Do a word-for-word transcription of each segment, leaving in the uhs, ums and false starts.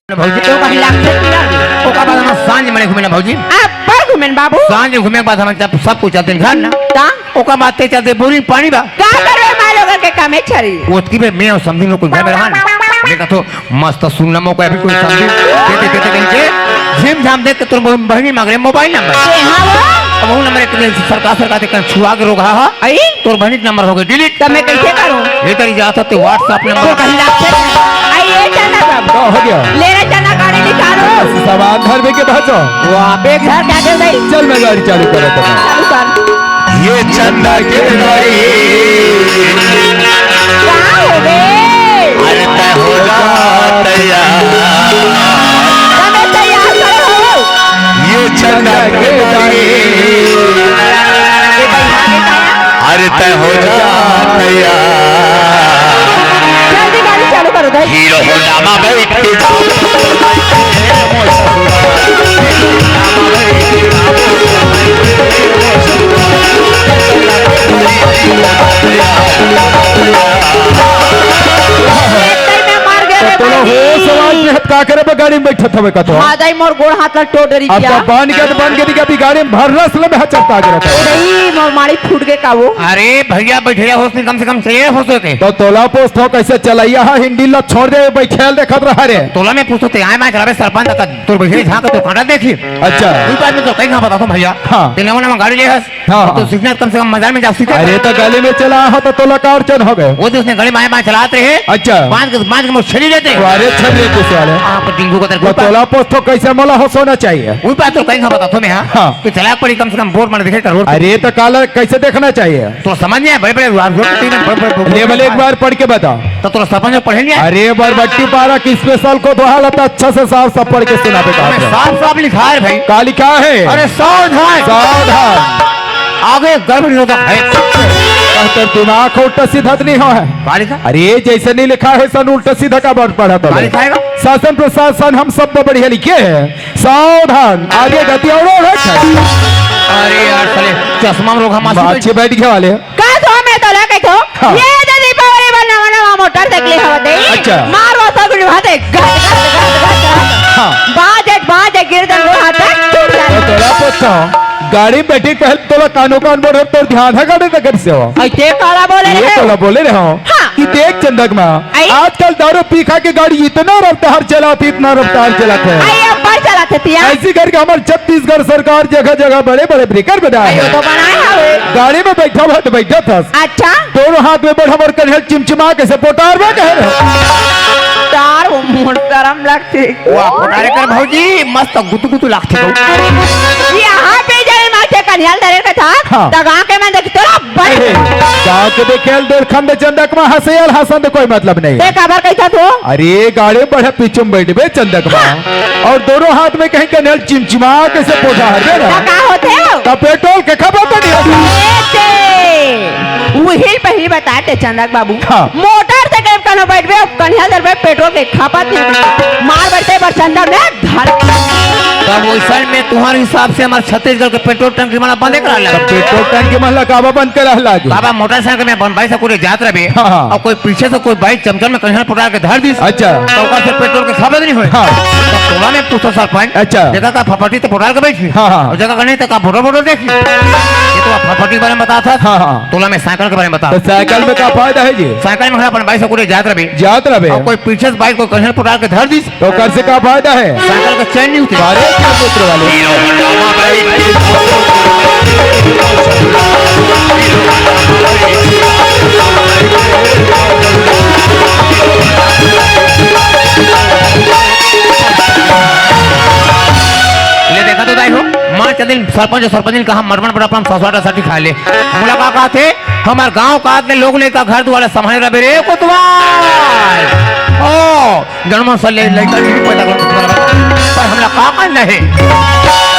भौजी। तो कहीं लागथे पीला। ओकर बाद हम सांझ में घूमे ना भौजी। आप पर घूमे ना बाबू। सांझ में घूमे के बाद हम सब, सब कुछ चलते घर ना। का? ओकर बाद ते चलते बोरी पानी बा। का करबे माँ लोगन के कामे छरी? ओतकी बे मैं अउ समधी लोग कोई घर में रहा ना। देखा तो मस्त सुनना मौका अभी कोई समधी देते, देते कहीं के झिम झाम देख के तोर बहनी मांग रहे मोबाइल नंबर। के हाँ वो? अब वो नंबर एक दिन सरकार, सरकार देख कर छुआ के रोग हा, हा। आई? तोर बहनी के नंबर हो गए डिलीट। तब मैं कैसे करूँ? ये करी जात हे ते WhatsApp नंबर। तो कहीं लागथे। आई ये चंदा बाबू। का हो गया? ले रे चंदा गाड़ी निकालो। सामान घर में के बाजो। वाह, बेग घर क्या दे गई? चल मैं गाड़ी चालू कर देता हूँ। चालू कर। ये चंदा के भाई। का हो गए? अरे तय हो जा तैयार। तमे तैयार करो हो। ये चंदा के भाई। ये भाई, हाँ, ये क्या है? अरे तय हो जा तैयार। जल्दी गाड़ी चालू करो, भाई। हीरो होंडा में बैठ के जाओ। ये तई में मर गए रे तो तोला भाई। होश आवाज में हत का करे बे गाड़ी में बैठत हवे का तो? हाँ, दाई मोर गोड़ हाथ ला टोट डरी अब क्या? तो बन के, तो बन के दिखा, अभी गाड़ी में भर रस ले में हचकता गिरा था। ए दाई, मोर माड़ी फूट गए का वो? अरे भैया, बैठे होश नहीं, कम से कम चले होश होते। तो तोला पूछथो कैसे चलैया हा, हिंडी ला छोड़ दे, बैठेल देखत रहा रे। तोला मैं पूछथो ते आए मैं चलावे सरपंच तक, तोर बैठे झांक तो कांटा देखी। अच्छा। कोई बात नहीं तो कहीं ना बताथो भैया। हाँ। ते नवा नवा गाड़ी ले हस। हाँ, तो हाँ। सीखना कम से कम मजा में जा सीखे। अरे तो गली में चला हो तो तोला का अड़चन हो गए? वो तो उसने गली में आए बाएं चलात रहे। अच्छा। बांध के, बांध के मोर छेली लेते। अरे छेली कुछ वाले। आप टिंकू को तेरे तो को तोला पूछथो कैसे मला होश होना चाहिए। वो बात तो कहीं ना बताथो मैं, हाँ। हाँ। तो चला पड़ी कम से कम बोर्ड मार देखे का रोड। अरे तो काला कैसे देखना चाहिए? तो समझ नहीं आया, बड़े बड़े रोड पे बड़े बड़े बोर्ड। ले भले एक बार पढ़ के बता। तो तोला सरपंच पढ़े नहीं आया? अरे बरबट्टी पारा की स्पेशल को दोहा ला तो अच्छा से साफ साफ पढ़ के सुना बेटा। अरे साफ साफ लिखा है भाई। का लिखा है? अरे सावधान। सावधान। आगे गर्भ निरोधक है। कह तो दिमाग हो उल्टा सीधा तो नहीं हो है। का लिखा? अरे जैसे नहीं लिखा है सन उल्टा सीधा का बात पढ़ा तो का लिखा है? शासन प्रशासन हम सब तो बढ़िया लिखे हैं। सावधान, आगे गति अउ रोड है। अरे यार, साले, चश्मा में रोग हम आंसू माछी बैठ गया वाले। का तो मैं तोला कहिथो, हाँ। ये दे दीपावली बर नवा नवा मोटरसाइकिल हवा दे। अच्छा। मार वो सब गुण भाते, गट, गट, गट, गट, गट। हाँ। बाजे, बाजे, गिर दे, वो हाथ टूट जाए। तो तोला पूछो, गाड़ी में बैठी पहले तोला कानो कान बोल रहे, तोर ध्यान है गाड़ी में कैसे हो? ऐसे काला बोले ये रहे हो। तोला बोले रहे हो। हाँ। कि देख चंदकमा, आई? आजकल दारू पी खा के गाड़ी इतना रफ्तार चलात हे, इतना रफ्तार चलात हे। आई, अब्बड़ चलात हे तिया। ऐसी करके हमारे छत्तीसगढ़ सरकार जगह जगह बड़े बड़े ब्रेकर बनाए आई, हैं। वो तो बनाए हवे। गाड़ी में बैठा हुआ तो बैठा था। अच्छा। दोनों हाथ में बढ़ा और कन्हल चिमचिमा के से पोटार में कह रहे। तार वो मोर शरम लगथे। वाह, पोटारे कर भौजी, मस्त गुतु गुतु लागथे। यहाँ पे जाए मार के कन्हल धरे के था, हाँ। तगा के मैं देखी तोला बड़े। अरे, गाँव के देखेल देर खंद चंदकमा हंसेल हंसन तो कोई मतलब नहीं। ते काबर कहिथा तो? अरे गाड़ी बढ़े पीछू में बैठबे चंदकमा। हाँ। और दोनों हाथ में कहीं कन्हल चिमचिमा के से पोटार में ना। का होथे हो? तो पेट्रोल के खपत नहीं होता। ए ते, उहिल पहिल बता ते चंदक बाबू। हाँ। मोटर से कहीं कनो बैठबे, कन्हल धरबे पेट्रोल के खपत नहीं होता। मार बैठे बरसंदा में धर। तब वैसन में तुम्हारे हिसाब से हमारे छत्तीसगढ़ के पेट्रोल टंकी मन ला बंद करा ला। तब पेट्रोल टंकी मन ला काबर बंद करा लागे? बाबा मोटरसाइकिल में बन भाई से कुछ जात रहे हाँ, हाँ। और कोई पीछे से कोई बाइक चमचम में कहीं पोटार के धर दिस। अच्छा। तो ओकर से पेट्रोल के खपत नहीं होए। हाँ। तो तोला मैं पूछो सरपंच। अच्छा। जगह का फपटी तो पोटार के बैठी। हाँ, हाँ। और जगह का नहीं तो का फोटो फोटो देखी। ये तो फपटी के बारे में बता था। हाँ, हाँ। तोला मैं साइकिल के बारे में बता। तो साइकिल में का फायदा है जी? साइकिल में अपन बाइक से कुछ जात रहे। जात रहे। और कोई पीछे से बाइक को कहीं पोटार के धर दिस। तो ओकर से का फायदा है? साइकिल का चैन नहीं उतरे। अरे क्या पुत्र वाले। ले देखा तो दाई हो, माँ चंदिन सरपंच और सरपंच ने कहा मरमन पर अपन ससुरा साठी खा ले। मुलाकात है, हमार गांव का आदमी लोग ने का घर दुआर संभाले रहे रे कोतवाल। ओ, जन्म से ले लइका नहीं पैदा कर, पर हमला का करना है?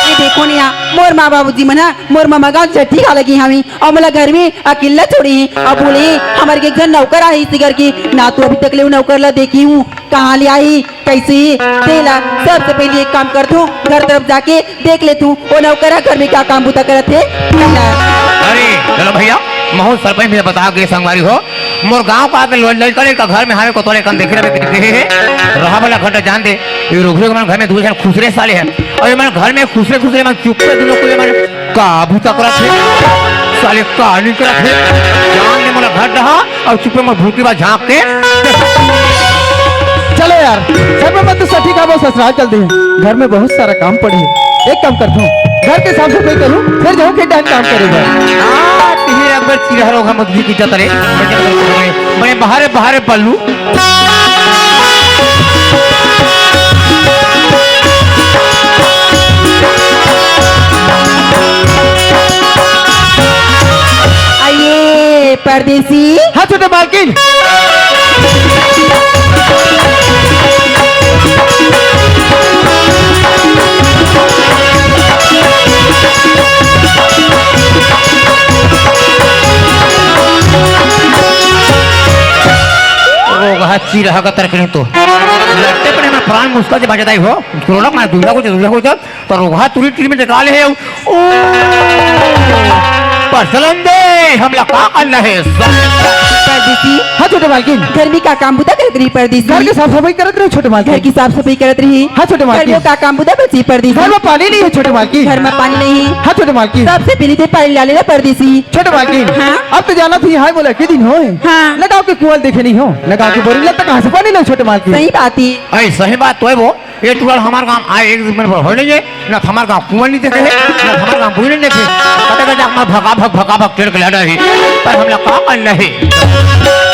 ये देखो निया, मोर माँ बाबूजी मना, मोर मामा गाँव जट्टी खा लगी हमी, और मोला घर में अकेला छोड़ी, अब बोले, हमारे के घर नौकर आहे इसी घर की, ना तो अभी तक ले वो नौकर ला देखी हूँ, कहाँ ले आई, कैसे, तेला, सबसे पहले एक काम कर तू, घर तरफ जाके देख ले तू, वो नौकर है घर में क्या काम बूता करत है, ना। अरे, चलो भैया, महू सरपंच भी बता के संगवारी हो, मोर गांव का आके लो-, लइका, लइका घर में हावे, कोतवाल कन देखे रहे, देखे हे। रहा वाला घंटा जान दे, ये रोगरे मन घर में दूसरे खुसरे साले हैं। और ये मन घर में खुसरे, खुसरे मन चुप्पे, दोनों को ये मन का बूता करत हे, साले का नहीं करत हे। जान दे, मोला घर रहा और चुप्पे में भूखी बा झांक के। चलो यार, सब में तो सठी का वो ससुराल चल दे। घर में बहुत सारा काम पड़े है। एक काम करता हूँ, घर के साफ सफाई करूँ, फिर जाऊँ खेत डाहन काम करे बर। हाँ, तिही अब्बड़ चिरहर ओघा मत भी की जतरे। बड़े बाहरे, बाहरे बल्लू। आइए, परदेसी। हाँ, छोटे मालकिन। रोगहा चिरहा का तरकने तो। लड़ते पड़े मैं प्राण मुस्का से बजाता ही हो। रोलक मैं दूल्हा को, दूल्हा को जब, तो रोगहा तुरी टीम में निकाले है। ओ, परसलन दे, हमला का करना है? परदेसी। हाँ, छोटे मालकिन। घर में का काम बुता करत रही, परदेसी? घर के साफ सफाई करत रहे, छोटे मालकिन। घर की साफ सफाई करत रही। हाँ, छोटे घर मालकिन। में का काम बुता बची, परदेसी? घर में पानी नहीं है, छोटे मालकिन। घर में पानी नहीं। हाँ, छोटे मालकिन। सबसे पहले ते पानी ला लेना, परदेसी। छोटे मालकिन। हाँ? अब तो जाना थी, हाय बोला, के दिन होए। हाँ। लगाओ के कुआं देखे नहीं हो, लगाओ के बोरिंग लगता, कहाँ से पानी ला, छोटे मालकिन? सही बात ही। अरे, सही बात तो है वो। ये टुकड़ा हमारे गांव आए एक दिन पर हो नहीं है, ना हमारे गांव कुआं नहीं देखे है, ना हमारे गांव बुई नहीं देखे। पता का जाकर भगा भग, भगा भग टेर के लड़ा है, पर हमला का करना है?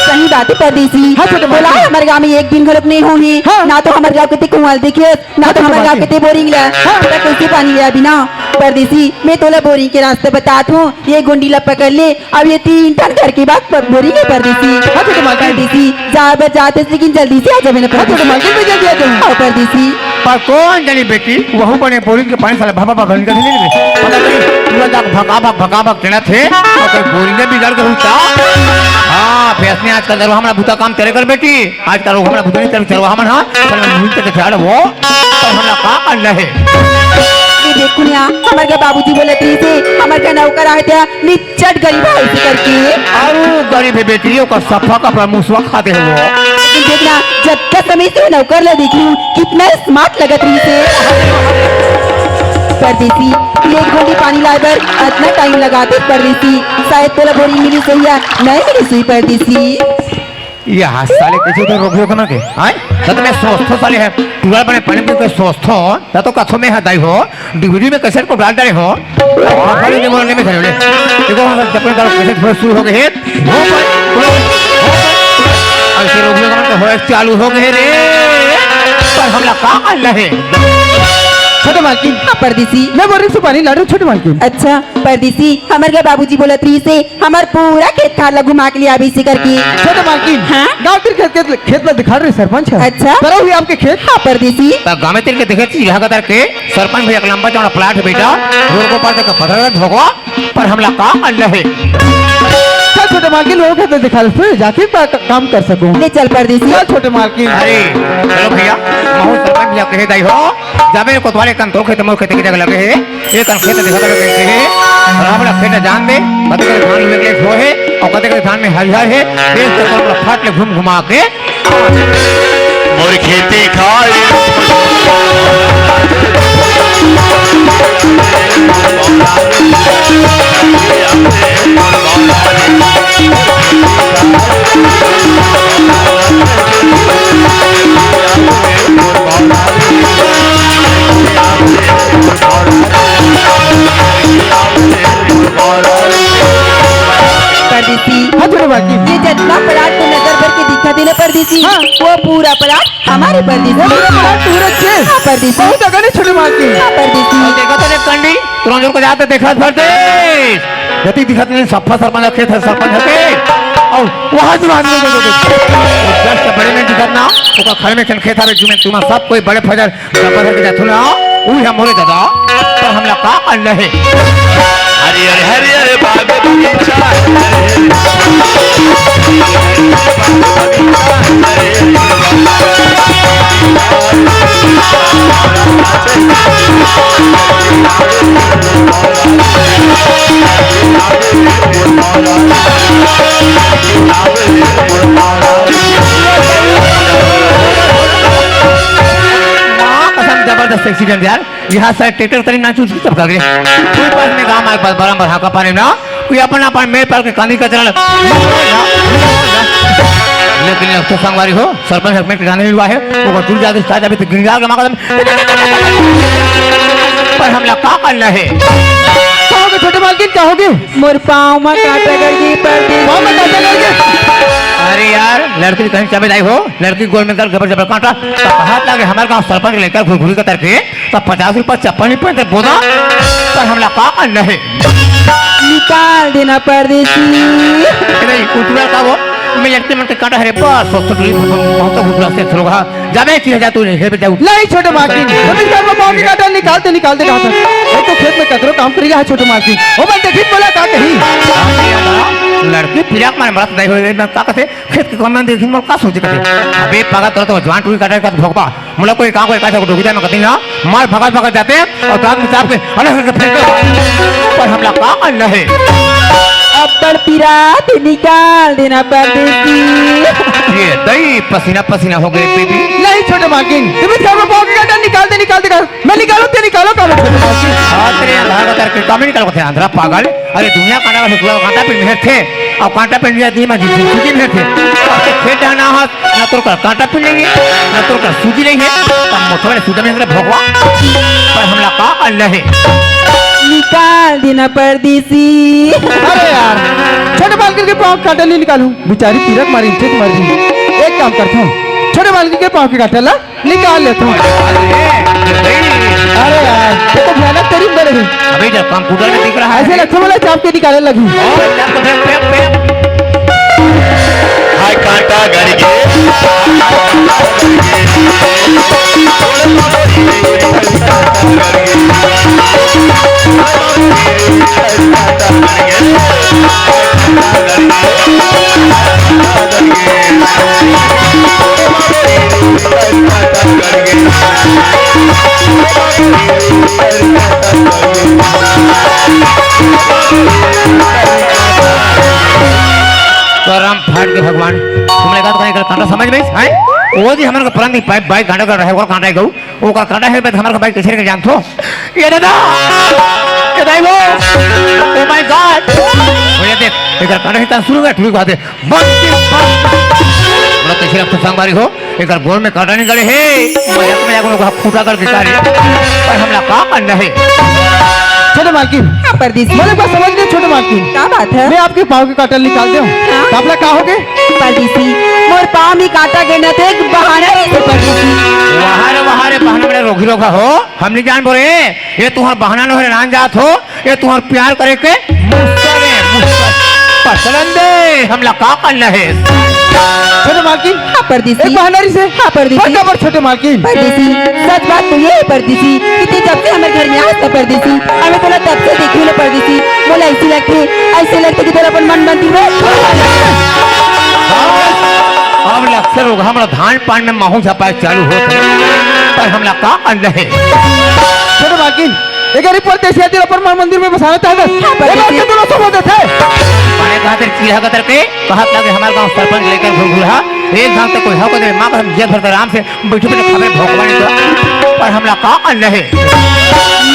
सही बात है, परदेसी। हाँ, छोटे बोला मालकिन। हमारे गांव में एक दिन घरक नहीं हो ही, हाँ। ना तो हमारे गांव के ते कुआं देखे, ना तो हाँ, छोटे हमारे गांव के मालकिन। ते बोरिंग ला। हाँ। हमला कैसे पानी ले अभी ना? परदेसी, मैं तोला बोरिंग के रास्ता बतात हूँ, ये गोंडी ला पकड़ ले, अब ये तीन टन घर के बाद प-, बोरिंग है, परदेसी। हाँ, छोटे मालकिन। परदेसी, जा बर जात हस, लेकिन जल्दी से आ जाबे ना, हाँ, छोटे परदेसी। मालकिन, मैं जल्दी आ जाऊँ। हाँ, परदेसी। पर कौन जानी बेटी, वहू बने बोरिंग के पानी साला भापा भापा निकल नहीं निकले। पता नहीं, पूरा जाग भका भक, भका भक टेढ़ा थे, और कोई बोरिंग में बिगाड़ के हुई था। हाँ, भैंस ने आजकल दरवा हमारा बुता काम तेरे कर बेटी, आजकल वो हमारा बुता नहीं तेरे चरवा हमन, हाँ, चल मैं मुझे तो झाड़ वो, पर हमला का करना है? ये देखो ना, हमारे घर बाबूजी बोलत रही से, हमारे घर नौकर आए थे, चट गरीब है ऐसे करके। अरे गरीब है बेटी, ओकर सफा कपड़ा मुसवा खा दे वो। लेकिन देखना, जब तक समय से नौकर ला देखी हूँ, कितना स्मार्ट लगत रही से। परदेसी, ये एक गोंडी पानी लाए बर अतना टाइम लगाते परदेसी, शायद तोला बोरी मिली सही है, नहीं मिली सुई परदेसी। ये हाथ साले कैसे उधर रोक रोक ना के? आए? तब मैं सोचतो साले है, टूरा बने पानी में के सोचतो, ता तो कथो में हदाई हो, डीवीडी में कैसेट को डाल डाले हो। अब भगवान ने बोलने में धरे ले। देखो वहाँ से जब तक कैसेट थोड़ा शुरू हो गए हैं, वो पर, वो, वो पर, ऐसे रोक रोक ना हो, चालू हो गए रे। पर हमला का कर रहे? छोटे मालकिन। हाँ, परदेसी। मैं बोरिंग से पानी ला रही हूँ, छोटे मालकिन। अच्छा, परदेसी, हमर घर बाबूजी बोलत रही से, हमर पूरा खेत खार ला घुमा के ले आबे इसे करके। छोटे मालकिन, हाँ? गाँव तीर खेत, खेत, खेत ला दिखा रहे सरपंच है। अच्छा। तरह हुई आपके खेत? हाँ, परदेसी। त गाँव तीर के देखे चीज हगतर के सरपंच भैया के लंबा चौड़ा प्लाट है बेटा, रोड को पार तक पत्थर का धोखवा, पर हमला का अंडा है। चल छोटे मालकिन, लोगों के तो दिखा रहे, फिर जाके का-, काम कर सकूं। ले चल परदेसी। चल छोटे मालकिन। अरे, चलो भैया, महू सरपंच भैया कहे दाई हो, जाबे कोतवाले कन तो खेत मोर खेत की जगह लगे है। एक कन खेत दिखा दे कैसे है, और हमरा खेत जान दे, कते के धान में के हो है, और कते के धान में हरिहर है, देख के तो हमरा फाट ले घूम घुमा के। मोर खेती खाई। परदेसी। हाँ, छोटे बाजी। ये जितना प्लाट तो नजर भर के दिखा देना परदेसी, हाँ। वो पूरा प्लाट हमारे परदेसी। वो पूरा प्लाट पूरा छे। हाँ, परदेसी। बहुत जगह नहीं छोटे बाजी। हाँ, परदेसी। देखा तो देख कंडी, तुरंत को जाते देखा परदेस। गति दिखत नहीं, सफा सरपंच खेत है, सरपंच है। और वहाँ से बात नहीं, जस्ट बड़े में दिखत ना, ओका घर में खेत है, जुमे तुमा सब कोई बड़े फजर डब्बा धर के जाथू ना, उही हम मोरे दादा, पर हमला का करना है? हरियर हरियर बाग बगीचा, हरियर हरियर बाग बगीचा, हरियर हरियर बाग बगीचा। एक्सीडेंट यार, यहाँ से ट्रैक्टर तरी ना चूस सब खा गए। कोई पास में गाँव में बस बड़ा बड़ा का पानी ना, कोई अपना अपन मेड़ पर के कानी का चला। लेकिन अब तो संगवारी हो, सरपंच हेलमेट के गाने हुआ है, वो बतूल जाते साथ अभी तो गिंगा के मांगा। पर हमला का करना है? का होगे छोटे मालकिन, का होगे? मोर पाँव म कांटा गड़ गे परदेसी। पाँव म कांटा गड़ गे? अरे यार, लड़की कहीं चबे दाई हो, लड़की गोल में कर जबर जबर कांटा, तो हाथ लागे हमारे गांव सरपंच लेकर घुरघुरी का तरके, तो पचास रुपया चप्पल नहीं पहनते बोदा, पर हमला का करना है? निकाल देना परदेसी। नहीं, उतरा का वो, मैं लड़के मन के कांटा हरे, बस, सोच तो बहुत उतरा से लोग, हाँ। जाबे चीज जा तू नहीं, हे बेटा, उठ। नहीं, छोटे मालकिन, तुम इस घर में पाँव के कांटा निकालते, निकालते कहा था। वो तो खेत में ककरो काम करेगा, हाँ, छोटे मालकिन। वो मैं देखी बोला का कही। लड़की पिराक मारे मरत नहीं होए, मैं का कथे, खेत के काम में देखी, मैं का सोचे कथे। अबे पागल, तोरा तो जवान टूरी काटे का भोगबा। मोला कोई काम, कोई काटे को डोगी जाए, मैं कथी ना, मार भगत भगत जाते, और दांत में चाप के, अरे, अरे, फेंक दे। पर हमला का करना है? अब्बड़ पिरात निकाल देना परदेसी। ये दई पसीना पसीना हो गए बेबी। नहीं छोटे मालकिन, तुम इस घर में पाँव के कांटा निकाल दे, निकाल दे, निकाल। मैं निकालूं, ते निकालो, कालो छोटे मालकिन। हाँ, तेरे अंधार का करके काम ही निकालो, कथे अंधरा पागल। अरे दुनिया कांटा का टुकड़ा कांटा पे मेहर थे, अब कांटा पे मेहर थे, अब खेत जाना है, ना तोर का कांटा पिन नहीं है, ना तोर का सूजी नहीं है, तब मोटो वाले सूजा में अंदर भोगवा, पर हमला का करना है? निकाल देना परदेसी। अरे यार, छोटे मालकिन के पाँव कांटा नहीं निकालूं, बेचारी पीरक मारी, इज्जत मर रही। एक काम करता हूँ, छोटे मालकिन के पाँव के कांटा ला निकाल लेता हूँ। अरे यार, ये तो भयानक तरीफ करे हैं। अबे जब कंप्यूटर में दिख रहा है। ऐसे लगता है बोला चाप के निकालने लगी। और चाप को फेंक, फेंक, फेंक। हाय कांटा गड़ गे। करम फाट के भगवान, तुमने कहा तो कहीं कांटा समझ में आए? वो जी हमारे को परम नहीं पाए, बाइक कांटा कर रहा है, वो कांटा है गऊ, वो का कांटा है, मैं हमारे को बाइक कैसे लेके जानते हो? ये दादा, ये दाई वो, oh my God, वो ये देख, एक कांटा ही शुरू है, टूरी को आते, बस, बस। बोला, कैसे रखते संगवारी हो? एकर गोड़ में कांटा नहीं गड़े हे। मजाक में जाकर ओकरा खूंटा कर देता रे। पर हमला का करना है? छोटे मालकिन। हाँ, परदेसी। मोला एक बात समझ नहीं, छोटे मालकिन। का बात है? मैं आपके पाँव के कांटा निकाल दूं। हाँ। तो आपला का होगे? परदेसी, मोर पाँव में कांटा गिरना तो एक बहाना ही है, परदेसी। वाह रे, वाह रे, बहाना मेरा रोगी रोगा हो। हम नहीं जान बोले, ये तुम्हारा बहाना नहीं है, रान जात हो। ये तुम्हार प्यार करे के मुस्सा रे, मुस्सा। पसंद है, हमला का करना है? छोटे मालकिन। हाँ, परदेसी। एक बहाना रही से। हाँ, परदेसी। बड़का बड़ छोटे मालकिन। परदेसी, सच बात तो ये है, परदेसी, कि तू जब से हमारे घर में आया था, परदेसी, हमें तोला तब से देखी लो, परदेसी, मोला ऐसी लगती, ऐसी लगती कि तोला अपन मन बनती हो। अब लक्सर होगा, हमारा धान पान में माहौल छपाए चालू होते, पर हमला का करना है? छोटे मालकिन, एक बार परदेसिया दिल अपन मन मंदिर में बसाना चाहता है। हाँ, परदेसी। एक बार के दोनों सब होते थे। माने कहा तेरे चीहा का तरके, कहा लगे हमारे गांव सरपंच लेकर घुरघुरा। एक गांव तक कोई हक नहीं, माँ कसम जेल भरता आराम से बैठे बैठे खावे भोगवानी तो। पर हमला का करना है?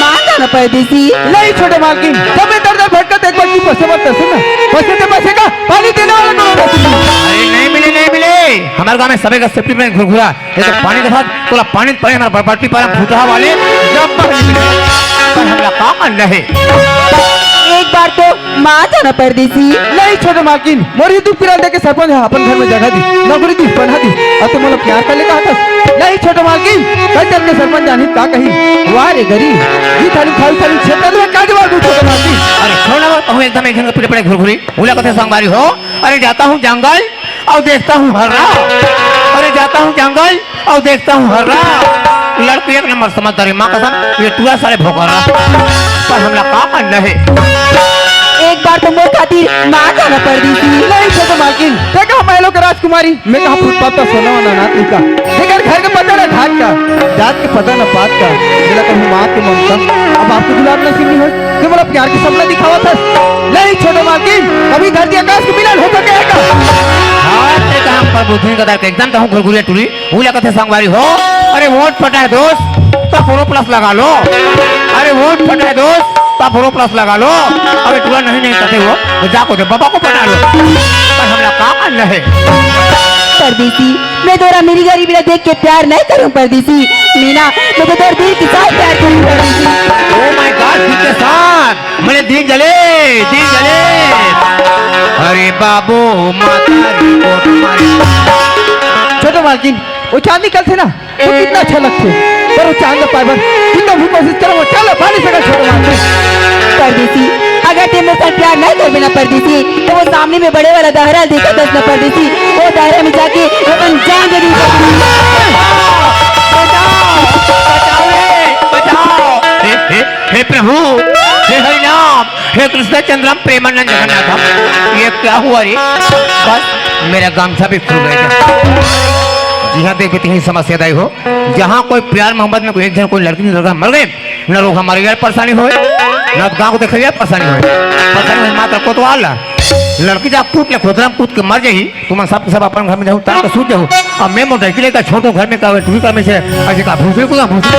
मान जाना परदेसी। नहीं छोटे मालकिन, जब मैं दर दर भटका तो एक बार की पैसे मत दर्शन ना। पैसे दे, पैसे का पानी देने वाला कौन होता है? अरे नहीं मिले, नहीं मिले। हमारे गांव में सभी का सेफ्टी में घुरघुरा। ये तो पानी के साथ पूरा पानी पानी हमारा बरबट्टी पारा फूटा वाले जब पर हमला का करना है? एक बार तो मान जाना परदेसी। नहीं छोटे मालकिन, मोर ही दुख पीरा देके सरपंच है, अपन घर में जगह दी, नौकरी दी, पढ़ा दी, और तुम लोग प्यार कर ले कहा था। नहीं छोटे मालकिन, कल चल के सरपंच जानी का कही, वाह रे गरीब, जी थाली खाई थाली क्षेत्र में का जवाब दूं छोटे मालकिन? अरे छोड़ ना, कहूँ एकदम एक जन के पीछे पड़े घुरघुरी, उला कथे संगवारी हो, अरे जाता हूँ जंगल, और देखता हूँ हर्रा। अरे जाता हूँ जंगल और देखता हूँ हर्रा। लड़की एक नंबर समझदारी, माँ कसम, ये टूरा सारे भोकर्रा। पर हमला का करना है? एक बार तो मोर खातिर मान जाना परदेसी। नहीं छोटे मालकिन, देखा हम लोग राजकुमारी, मैं कहा फुटपाथ का सोना वाला नाथ लिखा। लेकिन घर के पता ना घाट का, जात के पता ना पात का। मेरा कहूँ माँ के ममता, अब आपको गुलाब नसीब नहीं हो। ते मोला प्यार के सपना दिखावत हस। नहीं छोटे मालकिन, कभी धरती आकाश के मिलन हो सके है का? हाँ, ते कहाँ पर बुद्धि का दर के एकदम कहूँ घुरघुरिया टूरी, उला कथे संगवारी हो। अरे वोट पटा है दोस्त, तो बोरो प्लस लगा लो। अरे वो फटा है दोस्त, तो बोरो प्लस लगा लो। अबे टूरा नहीं, नहीं कहते हो, तो जाको दे बाबा को पटा लो। पर हमला का करना है? परदेसी, मैं तोरा मेरी गरीबी ला देख के प्यार नहीं करूं परदेसी। मीना, मैं तो तोर दिल के साथ प्यार करूं परदेसी। Oh my God, दिल के साथ। मेरे दिल जले, दिल जले। अरे बाबू, माता रे, कोन मारे? छोटे मालकिन, वो चांद निकलथे ना, वो कितना अच्छा लगथे। पर वो चांद पाए बर कितना भी कोशिश करो, वो चांद पा नहीं सका छोटे मालकिन। परदेसी, अगर ते मेरे साथ प्यार नहीं करबे ना परदेसी, तो वो सामने में बड़े वाला दहरा देखत हस ना परदेसी, वो दहरा में जाके अपन जान दे दी। बचाओ, बचाओ रे, बचाओ। हे, हे, हे प्रभु, हे हरिनाम, हे कृष्ण चंद्रम प्रेमानंद जगन्नाथम, ये क्या हुआ रे? बस मेरा गमछा भी खुल गया। जी हाँ, देखो, इतनी समस्या दाई हो, जहाँ कोई प्यार मोहब्बत में कोई एक जन, कोई लड़की लड़का मर गए, न रोग हमारे यार परेशानी होए, न गाँव को देखे यार परेशानी होए। परेशानी होए मात्र कोतवाल ला। लड़की जा कूट ले, खोदरा में कूट के मर जाही, तुमन सब के सब अपन घर में जाहू, तार के सूत जाहू। अब मैं मोर लड़की लेकर छोड़ दूँ घर में, का टूरी का में से, ऐसे का भूसी को ना भूसी।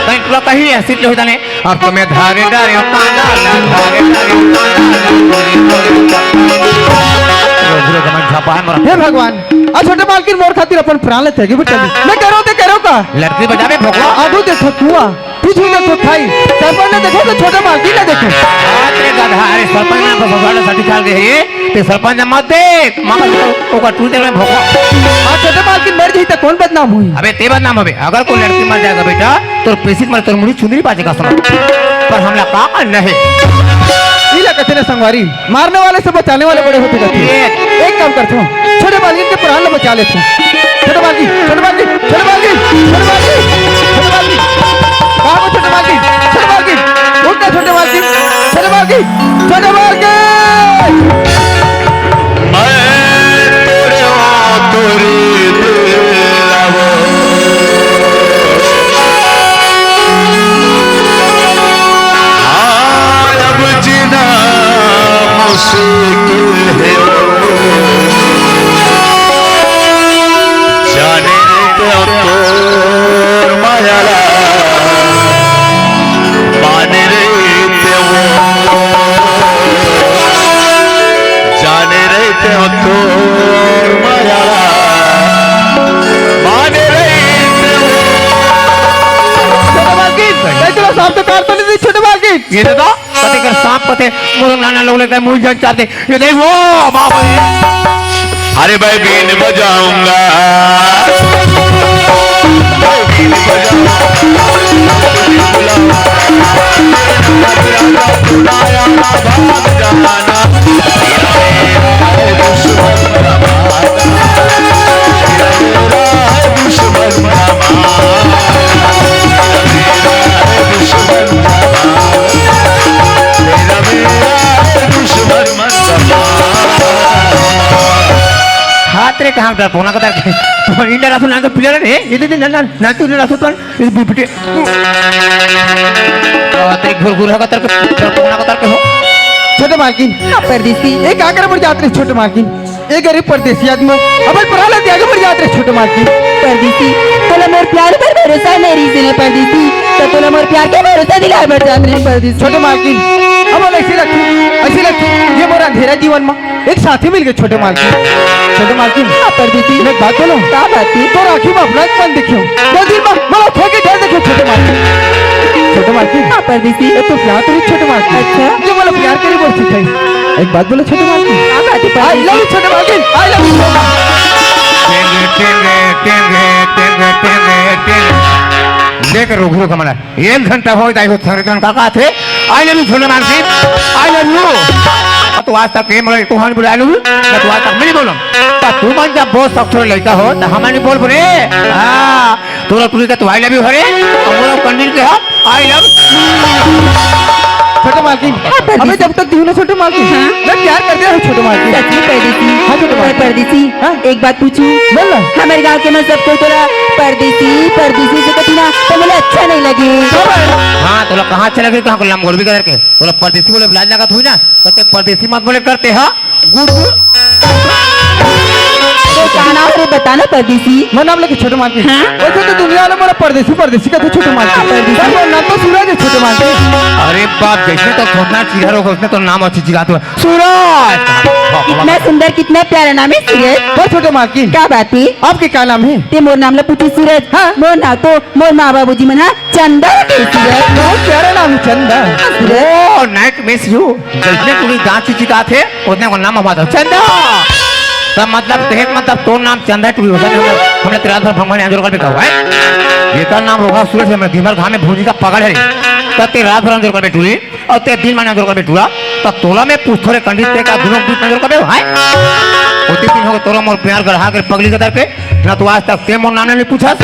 कहीं टूरा कहीं ऐसी जो होता नहीं, अब तुम्हें धारे डारे हो, कांदा ला धारे डारे हो, कांदा ला, टूरी, टूरी, टूरी। पूरा, पूरा जमाना छापा है मोरा। हे भगवान, आ छोटे मालकिन मोर खातिर अपन प्राण लेते हैं, बेटा। मैं करो ते करो का? लड़की बजा में भोगवा। आगू देखो कुआं। पीछू देखो खाई, सरपंच ने देखो तो छोटे मालकिन ने देखो। अरे गधा, अरे सरपंच ने तो ससुराल से निकाल दे ये, ते सरपंच ने मत देख, मगर ओकर टूटे में भोंको। हाँ, छोटे मालकिन मर जाही तो कौन बदनाम हुई? अबे ते बदनाम होबे, अगर कोई लड़की मर जाएगा बेटा, तोर पेशी मर, तोर मुड़ी चुंदरी बाजेगा समझ। पर हमला का करना है? ई ला कथे ना संगवारी, मारने वाले से बचाने वाले बड़े होते रहते हैं। ये एक काम करते हो, छोटे मालकिन के प्राण ला बचा लेते हैं। छोटे मालकिन, छोटे मालकिन, छोटे मालकिन, छोटे मालकिन, छोटे मालकिन। कहाँ हो छोटे मालकिन? छोटे मालकिन, उठ ना छोटे मालकिन, छोटे मालकिन, छोटे मालकिन। मैं तोरे हो, तोरे दिलावो। हाँ, अब जीना मुश्किल है वो। जाने रे ते तोर माया ला, माने रे ते वो। जाने रे ते तोर माया ला, माने रे ते वो। छोटे मालकिन, नहीं तो साफ तो काट तो नहीं दी, छोटे मालकिन। ये दादा, कते कर सांप कते, मोर नाना लोग लेकर मुंह जन चाहते। ये देख वो, बाप रे। अरे भाई बीन बजाऊंगा, भाई बीन बजाऊंगा। हाथ रे, कहाँ डरपोना का डर? तो इंडा रासू ना तो पिला रे, ये दे, दे, ना, ना, ना, तू इंडा रासू तो, ये बिपटे। हाथ रे, घुर घुर का तर के, डरपोना का तर के हो। छोटे मालकिन। हाँ, परदेसी। ए, का करे बर जात रहे छोटे मालकिन? ए गरीब परदेसी आदमी, अपन परा ला त्यागे बर जात रहे छोटे मालकिन। परदेसी, तोला मोर प्यार पर भरोसा नहीं रही से ना परदेसी, तो तोला मोर प्यार के भरोसा दिलाए बर जात रहे परदेसी। छोटे मालकिन, अब ऐसे लगती, ऐसे लगती, ये मोर अंधेरा जीवन में एक साथी मिल गए छोटे मालकिन। छोटे मालकिन, हाँ, परदेसी। मैं एक बात बोलूं? का बात है? तोर आँखी में अपना एक मन देखियो। दो दिन में मोला खोके ढेर देखियो छोटे मालकिन। छोटे मालकिन। हाँ, परदेसी। ये तो प्यार तेरी छोटे मालकिन। अच्छा। जो मोला प्यार करे बोल सिखाई। एक बात बोलो छोटे मालकिन। का बात है, I परदेसी? Love you छोटे मालकिन। I love you so much। टेंगे, टेंगे, टेंगे, टेंगे, टेंगे, टेंगे। लेकर रुक, रुक, हमारा। एक घंटा हो जाए हो, थोड़े दिन का, का थे? I love you छोटे मालकिन, I love you। अब तो आज तक ये मतलब तू हमें बुला लूँ, मैं तो आज तक नहीं बोलूँ। तो तू मन जब बहुत शौक थोड़ा लड़का हो, तो हमारे बोल बोले, हाँ, तोरा टूरी का तो I love you हरे, और मोरा कंडील के हो, I love you। छोटे मालकिन, हाँ, परदेसी। अबे जब तक दिहू ना छोटे मालकिन, हाँ। मैं प्यार कर दिया हूँ छोटे मालकिन। सच में परदेसी। हाँ, छोटे मालकिन। पर परदेसी, हाँ। एक बात पूछूं? बोल ना। हमारे गांव के में सबको तोला परदेसी, परदेसी से कती ना, तो बोले अच्छा नहीं लगे। हाँ, तोला कहाँ अच्छा लगे, कहाँ को लंगोर भी करके? तोला परदेसी बोले लाज लगा थोड़ी ना, तो ते परदेसी मत बोले करते, हाँ? गुड, गुड। तो का नाम रे, बता ना, परदेसी? मोर नाम लेके छोटे मालकिन। हाँ? वैसे तो दुनिया वाले मोला परदेसी, परदेसी कथे छोटे मालकिन। हाँ, परदेसी। पर मोर नाम तो सूरज हे छोटे मालकिन। अरे बाप, जैसे तो थोथना चीहर होगे, उसने तो नाम अच्छी चिल्लात हो, सूरज। कितना सुंदर, कितना प्यारा नाम है सूरज। पर छोटे मालकिन। का बात हे? आपके का नाम हे? ते मोर नाम ला पूछे सूरज। हाँ। मोर नाम तो मोर माँ बाबूजी मन हा चंदा कथे सूरज। बहुत प्यारा नाम हे चंदा। सूरज। Oh, nice to meet you। जैसने टुरी दाँत चिचिकाथे, ओतने को नाम हमारा चंदा। त मतलब, कहे के मतलब, तोर नाम चंदा हे टुरी होता नहीं, हमने तेरा भर भगवान अंजोर कर बेटा हुआ है। ये का नाम रोहा सूरज हे, मैं दिन भर घाम में भूजी का पकड़ है। त ते रात भर अंजोर कर बेटुरी, अउ ते दिन में अंजोर कर बेटुरा, त तोला मैं पूछथों रे कंडी, ते का दुनों बीच में अंजोर कर बे, हाय? ओती दिन होगे तोला मोर प्यार गढ़ा के पगली के दर पे, ना तो आज तक ते मोर नाम नहीं पूछस,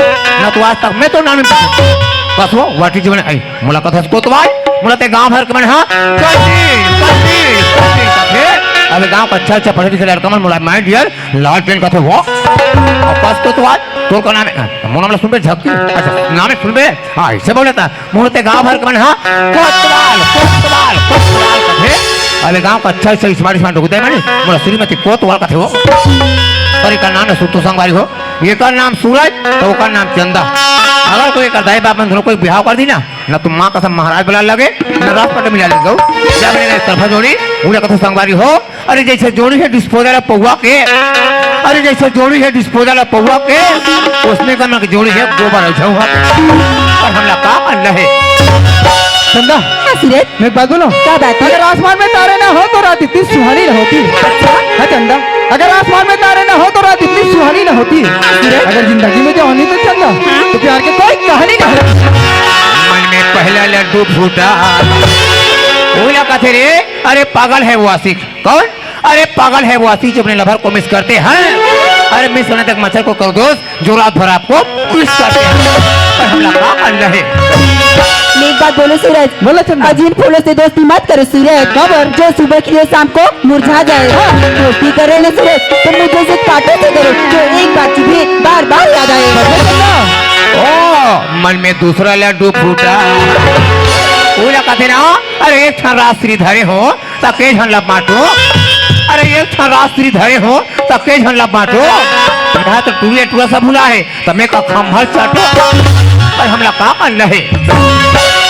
ना तो आज तक मैं तोर नाम नहीं पूछस। बस वो वाटी जीवन आई। मोला कथस कोतवाल, मोला ते गांव भर के मन हा, कथी, कथी, कथी, कथी। अबे गांव का अच्छा, अच्छा पढ़े लिखे लड़का मन मोला my dear लाल टेन कथे वो। अब बस कोतवाल, तोर का नाम हे, मोर नाम ला सुनबे झक्की। अच्छा, नाम हे सुनबे? हाँ, ऐसे बोले था। मोला ते गांव भर के मन हा, कोतवाल, कोतवाल, कोतवाल कथे। अबे गांव का अच्छा, अच्छा smart, smart होता है माने, मोला श्रीमती कोतवाल कथे वो। पर एकर नाम हे सुतो संगवारी हो। एकर नाम सूरज, त ओकर नाम चंदा। अगर कोई एकर दाई बाप मन दोनों कोई बिहाव कर दी ना, ना तो माँ कसम महाराज बुला लगे, ना राजपट मिला लगे। जब ले एक तरफा जोड़ी, उन्हें कथों संगवारी हो, अरे जैसे जोड़ी हे disposal पौवा के, अरे जैसे जोड़ी हे disposal पौवा के, ओसने का मन के जोड़ी हे गोबर अउ झउहा के। पर हमला का करना हे? चंदा, हाँ, सूरज। मैं एक बात बोलूं? का बात हे? अगर आसमान में तारे ना हो तो रात इतनी सुहानी ना होती। अच्छा। हाँ चंदा, अगर आसमान में तारे ना हो तो रात इतनी सुहानी ना होती। हाँ, सूरज। अगर जिंदगी में जवानी तो चंदा, हाँ। तो प्यार की कोई कहानी ना होती। मन में पहला लड्डू फूटा। ओला कथे रे, अरे पागल है वो आशिक। कौन? अरे पागल है वो आशिक जो अपने lover को miss करते हैं। अरे miss होने तक मच्छर को करो दोस्त, जो रात भर आपको miss करते हैं। पर हमला का करना हे? मैं एक बात बोलूं सूरज? बोला चंदा। अजीन फूलों से दोस्ती मत करो सूरज। काबर? जो सुबह खिले शाम को मुरझा जाए। हाँ। दोस्ती करे ना सूरज, तो मुझे से कांटों से करो, जो एक बार चुभे, बार बार याद आए। मतलब चंदा। ओ, मन में दूसरा लड्डू फूटा। ओला कथे ना, अरे एक ठन राजश्री धरे हो, त के झन ला बांटो। अरे एक ठन राजश्री धरे हो, त के झन ला बांटो। यहाँ तो टूरे टूरा सब भुला हे, त मैं का खम्भल चाटो। पर हमला का करना हे?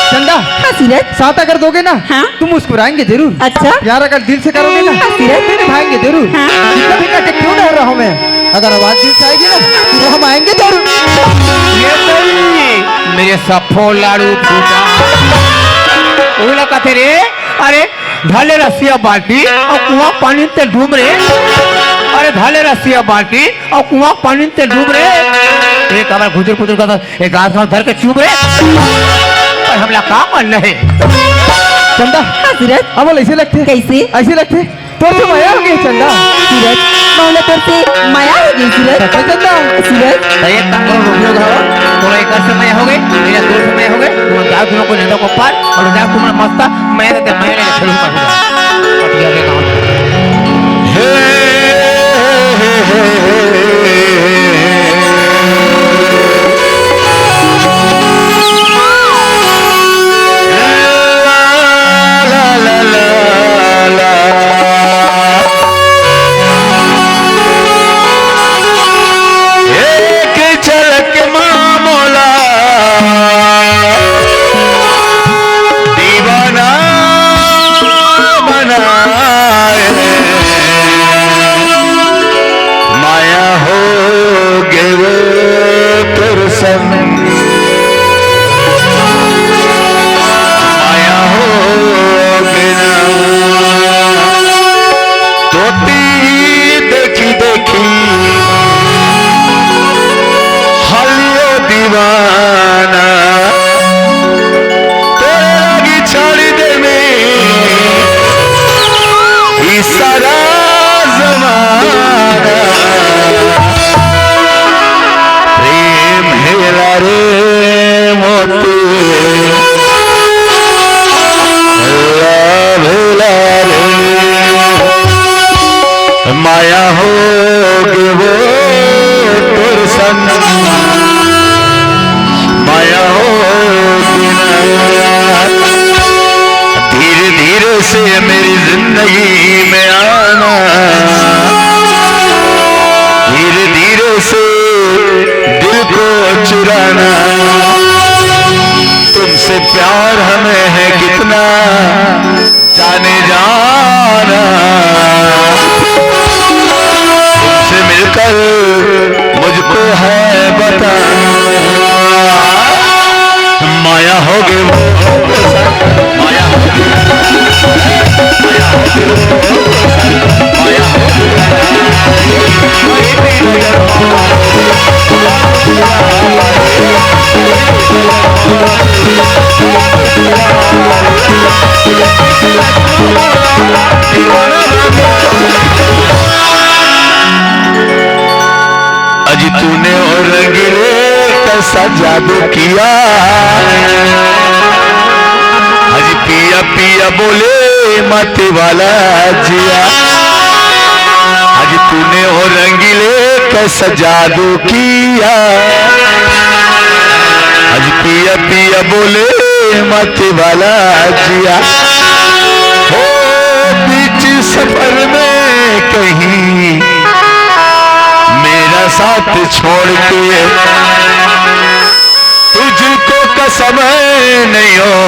चंदा, हाँ, सूरज। साथ अगर दोगे ना, हाँ? तो मुस्कुराएंगे जरूर। अच्छा। प्यार अगर दिल से करोगे ना, हाँ, सूरज। तो निभाएंगे जरूर। हाँ। कितना भी कष्ट क्यों ना रहा मैं, अगर आवाज दिल से आएगी ना, तो हम आएंगे जरूर। ये नहीं, मेरे सफो लाड़ू फूटा। ओला कथे रे, अरे धर ले रस्सी अउ बाल्टी अउ कुआं पानी ते डूम रे। अरे धर ले रस्सी अउ बाल्टी अउ कुआं पानी ते डूम रे। एक हमार घुजुर पुजुर का, एक घास घास धर के चूम रे। पर हमला का करना हे? चंदा। हाँ, सूरज। अब बोल, ऐसे लगथे। कैसे? ऐसे लगथे। तोर से मया होगे चंदा। सूरज, मोला तोर से मया होगे सूरज। सच में चंदा? सूरज। त एक काम करो, रुक जाओ, थोड़ा एक से मया होगे, मेरा तोर से मया होगे, तुम जाओ, दोनों को नंदा को पार, अउ जाओ, तुम मस्त मया देते, मया लेके खेलो, पार हो जाओ। पटिया के गाँव। हे, हे, हे, हे, हे। एक झलक मा मोला दीवाना बनाए। माया होगे वो तोर संग, माया होगे ना। तोती देखी देखी हलियो दीवाना। तोरे लागी छोड़ दे मैं ई सारा जमाना। प्रेम हेला रे मोती, ला भेला रे। माया होगे वो तोर संग, माया होगे ना। धीरे धीरे से मेरी जिंदगी में आना, धीरे जाना, तुमसे प्यार हमें है कितना, जाने जाना। तुमसे मिलकर मुझको है बताना। माया होगी वो, माया होगी, माया होगी वो, माया होगी। अजी तूने ओ रंगीले कैसा जादू किया, अजी पिया पिया बोले मत वाला जिया। अजी तूने ओ रंगीले कैसा जादू किया, अजी पिया पिया बोले मत वाला जिया। हो बीच सफर में कहीं मेरा साथ छोड़ के, तुझको कसम नहीं हो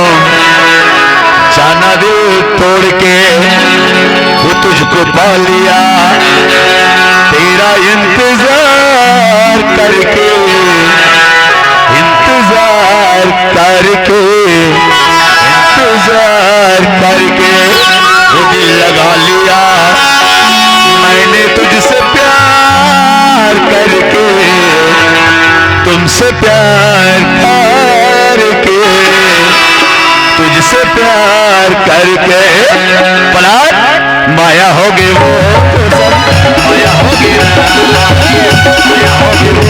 जाना दिल तोड़ के, वो तुझको पा लिया तेरा इंतजार करके, इंतजार करके, इंतजार करके वो दिल लगा लिया मैंने तुझसे प्यार करके, तुमसे प्यार करके, तुझसे प्यार करके। पलाट माया होगी वो, माया होगी, माया होगी वो,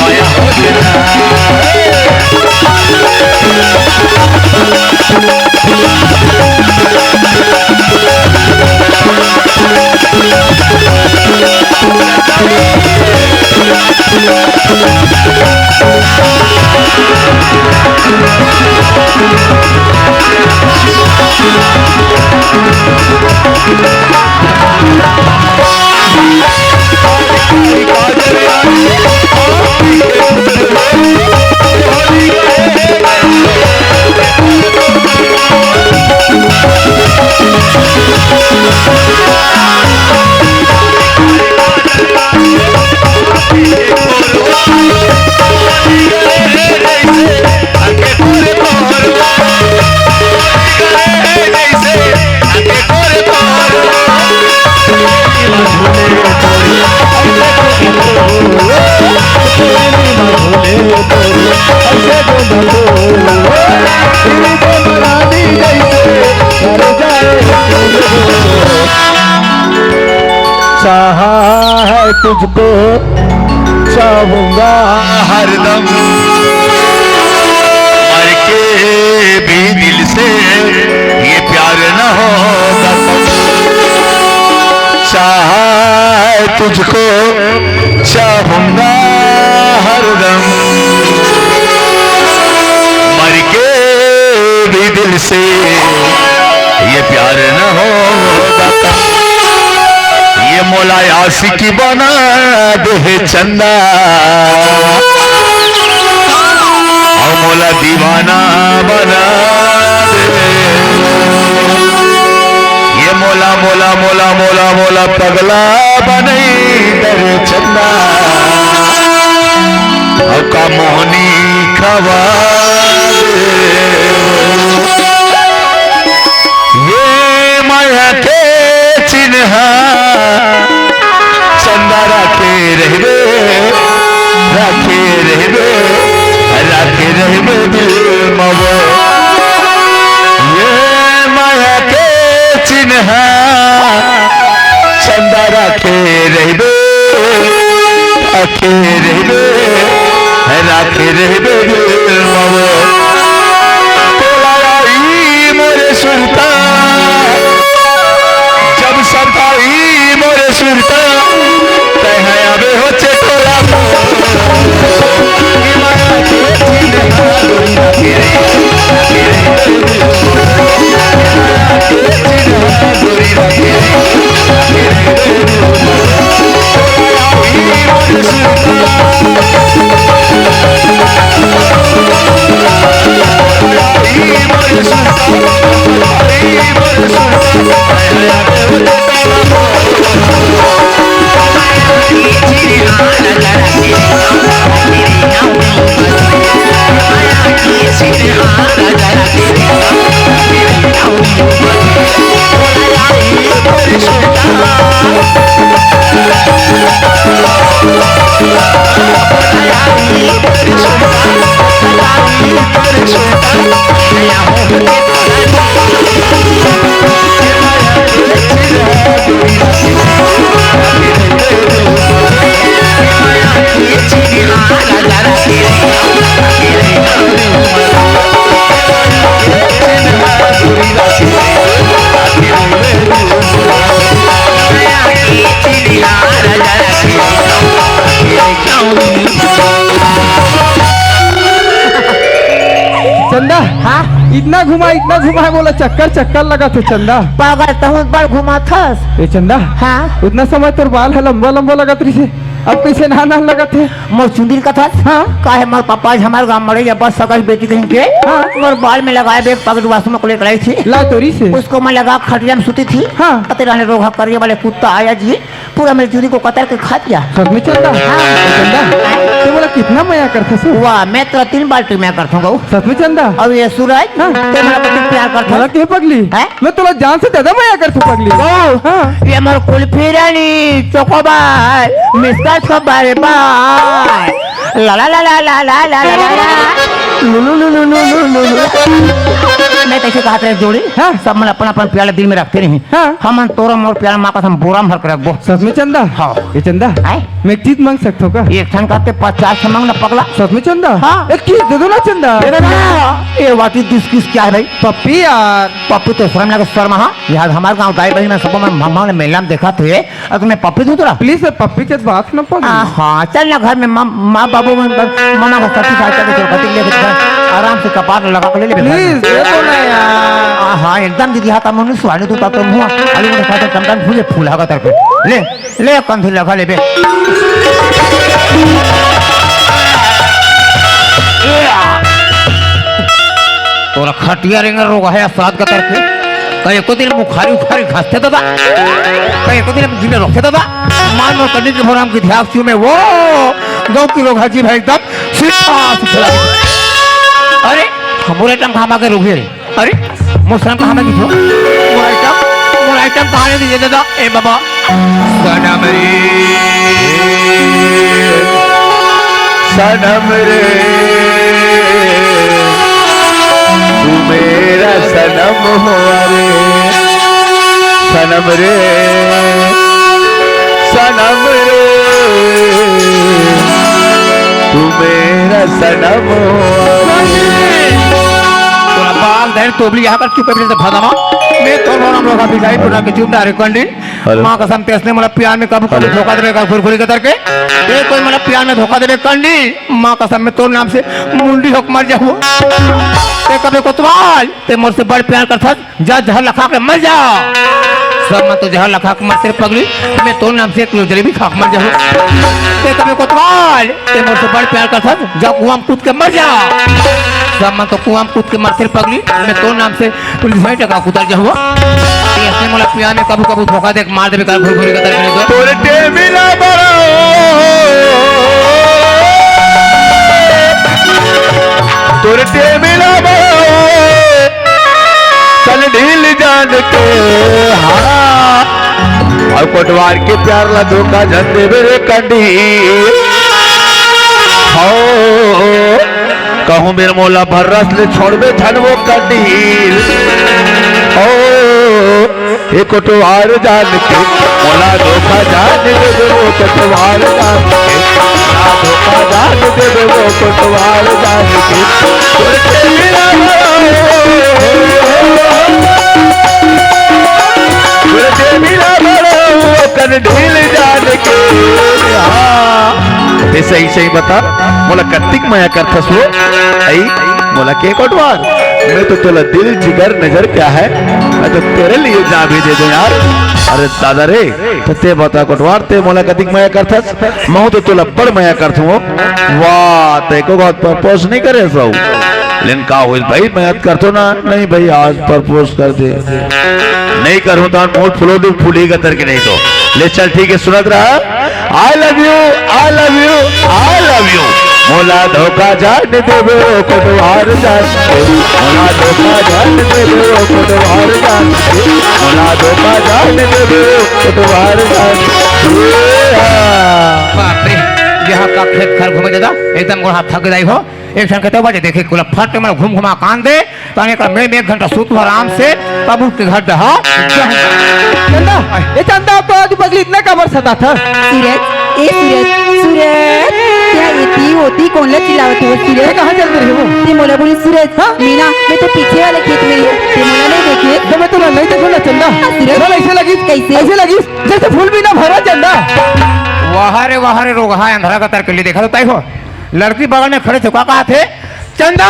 माया होगी। चाहा है तुझको, चाहूंगा हरदम, मर के भी दिल से ये प्यार न होगा कम। चाहा है तुझको, चाहूंगा हरदम, मर के भी दिल से ये प्यार न होगा कम। ये मोला आशिकी बना दे हे चंदा, अउ मोला दीवाना बना दे। ये मोला, मोला, मोला, मोला, मोला पगला बनई दे रे चंदा, अउ का मोहनी खवा दे। ये माया के चिन्हा चंदा राखे रहिबे, राखे रहिबे, राखे रहिबे दिल म वो। ये माया के चिन्हा चंदा राखे रहिबे, राखे रहिबे, राखे रहिबे दिल म वो। इतना घुमा, इतना घुमा, बोला चक्कर चक्कर लगत हे चंदा। पागल, तहूँ बड़ घुमाथस। ए चंदा, हाँ? उतना समय तोर बाल ह लंबा लंबा लगत रहिसे, अब कइसे नान नान लगत हे? मोर चुंदी ल कथस? हाँ। काहे मोर पापा जी हमर गाँव मरे जब बस सकल बेटी कहिके, हाँ। मोर बाल में लगाए बेग पगड़ी वासु में कोले कराई थी। ला तोरी से। उसको मैं लगा खटिया में सुती थी। हाँ। अते रहने रोग करिए वाले कुत्ता आया जी। पूरा मेरी चुंदी को कतर के खा दिया। सच में चंदा? हाँ। चंदा, तैं मोला कितना मया करथस? वाह, मैं तो तीन बाल्टी मया करथों गऊ। सच में चंदा? अउ ये सूरज, हाँ। तैं मोला कतिक प्यार करथस? मोला के पगली? हैं? मैं तोला जान से ज्यादा मया करथों पगली। गऊ, हाँ। ये मोर कुल्फी रानी, चोकोबार, मिस्टर चोकोबार, बार। ला ला ला ला। लू लू लू लू लू लू लू लू। मैं तैसे कहा तेरे जोड़ी, हाँ। सब मन अपन अपन प्याला दिल में रखते रही। हाँ। हमन तोर मोर प्याला माँ कसम बोरा में भर के रखबो। सच में चंदा? हाँ। ए चंदा, आय? मैं एक चीज मांग सकथों का? एक ठन का ते पचास ठन मांग ना पगला। सच में चंदा? हाँ। एक चीज दे दो ना चंदा। दे दे ना। ए वाटी दिस किस क्या है भाई? पप्पी यार। पप्पी तो शर्म लगे शर्म, हाँ। यार हमारे गाँव दाई बहिनी में सब मन मामा ने मेला में देखा थे। अरे मैं पप्पी दूँ तोला? Please, पप्पी के बात ना पगली। हाँ, चल ना घर में माँ, माँ बाबू मन, मामा का साथी साथ चल के चल, कटिंग लेके घर आराम से कपार लगा के ले ले। Please, दे दो ना यार। हाँ, हाँ, एकदम दीदी, हाँ, तम उन्नीस वाले तो तब तो मुँह, आलू को खाते टमटम फूले फूल हगा तरफ। ले, ले, कंधी लगा ले बे। तोरा खटिया रेंगे रोग है साथ का तरफ। कहीं एको दिन मुखारी उखारी घसते दादा, कहीं एको दिन जीने रोकते दादा। मान लो कन्नी के भोराम की ध्यान चू में वो गौ की रोग है जी भाई एकदम सीधा सीधा। अरे, हमरे टम खामा के रोग है। अरे, मोर सनम कहाँ में गिस? मोर आइटम, मोर आइटम कहाँ ले दीजिए दादा? ए बाबा। सनम रे, सनम रे, तू मेरा सनम हुआ रे। सनम रे, सनम रे, तू मेरा सनम हुआ रे। तोरा बाल धर तोबली यहाँ कर चुप है, भगवान। मैं तो रोना रोगा भिखारी टोला के चुप डारे कंडी। Hello। माँ कसम, तैसने मोला प्यार में कभू कभू Hello। धोखा देबे का घुरघुरी के तरके। ए कोई मोला प्यार में धोखा देबे कंडी। माँ कसम, मैं तोर नाम से मुंडी होके मर जाहूँ। ते कबे कोतवाल, ते मोर से बड़ प्यार करथस, जा जहर लखा के मर जा। सब मन तो जहर लखा के मरथे रे पगली, मैं तोर नाम से एक किलो जलेबी खा के मर जाहूँ। ते कबे कोतवाल, ते मोर से बड़ प्यार करथस, जा कुआं में कूद के मर जा। सब मन तो कुआं में कूद के मरथे रे पगली, मैं तोर नाम से पुलिस भाई टका कुतर जाहूँ। ते ऐसे मोला पिया में कभू कभू धोखा दे के मार देबे का घुरघुरी के तरके। तोर टेमिला बड़ा, तोर टेमिला बड़ा, चल ढील जान के, हाँ। अउ कोटवार के प्यार ला धोखा झन देबे रे कंडी। हो, कहूँ मेर मोला भर्रस ले छोड़बे झन वो कंडी। हो, ए कोटवार जान के, मोला धोखा जान देबे वो कोटवार जान के, मोला धोखा जान देबे वो कोटवार जान के। तोर टेमिला बड़ा, तोर टेमिला बड़ा, ओकर ढील जान के। हाँ, ते सही सही बता, मोला कत्तिक मया करथस वो? अई, मोला के कोटवार, मैं तो तोला दिल जिगर नजर क्या है, मैं तो तेरे लिए जान भी दे दूं यार। अरे दादा रे, तो ते बता कोटवार, ते मोला कतिक मया करथस? महूं तो तोला बड़ मया करथूं। वाह, ते को बात propose नहीं करे सौ? लेकिन का होइस भाई, मया करथो ना? नहीं भाई, आज propose कर दे। नहीं करूं तो मुंह फुलो दे, फूली गतर के नहीं तो। ले चल, ठीक है, सुनत रहा। I love you, I love you, I love you। मोला धोखा जान देबे ओ कोटवार जान के, मोला धोखा जान देबे ओ कोटवार जान के, मोला धोखा जान देबे ओ कोटवार जान के। बाप रे, यहाँ का खेत खार घूमे दादा, एकदम गोड़ हाथ थक जाई हो। एक ठन के तो बजे देखे कुला फट में घूम घुमा कान दे। ताने का मैं, मैं एक घंटा सूत हूँ आराम से, तब उठ के घर डहा। चंदा, ए चंदा, अब तो आज पगली इतना काबर सताथस? सूरज, ए सूरज, सूरज, क्या एती ओती कोन ला चिल्लावत हो सूरज? मैं कहाँ चल रही हूँ? ते मोला बोली सूरज, हाँ? मीना, मैं तो पीछे वाले खेत में हूँ, ते मोला नहीं देखे? तो मैं तोला नहीं देखूँ ना चंदा। हाँ, सूरज। चल ऐसे लगी, कैसे? ऐसे लगी, जैसे फूल बिना भरा चंदा। वाह रे, वाह रे, रोगहा अंधरा का तरकली देखा तो तय हो। लड़की बगल में खड़े थे, का कहा थे? चंदा,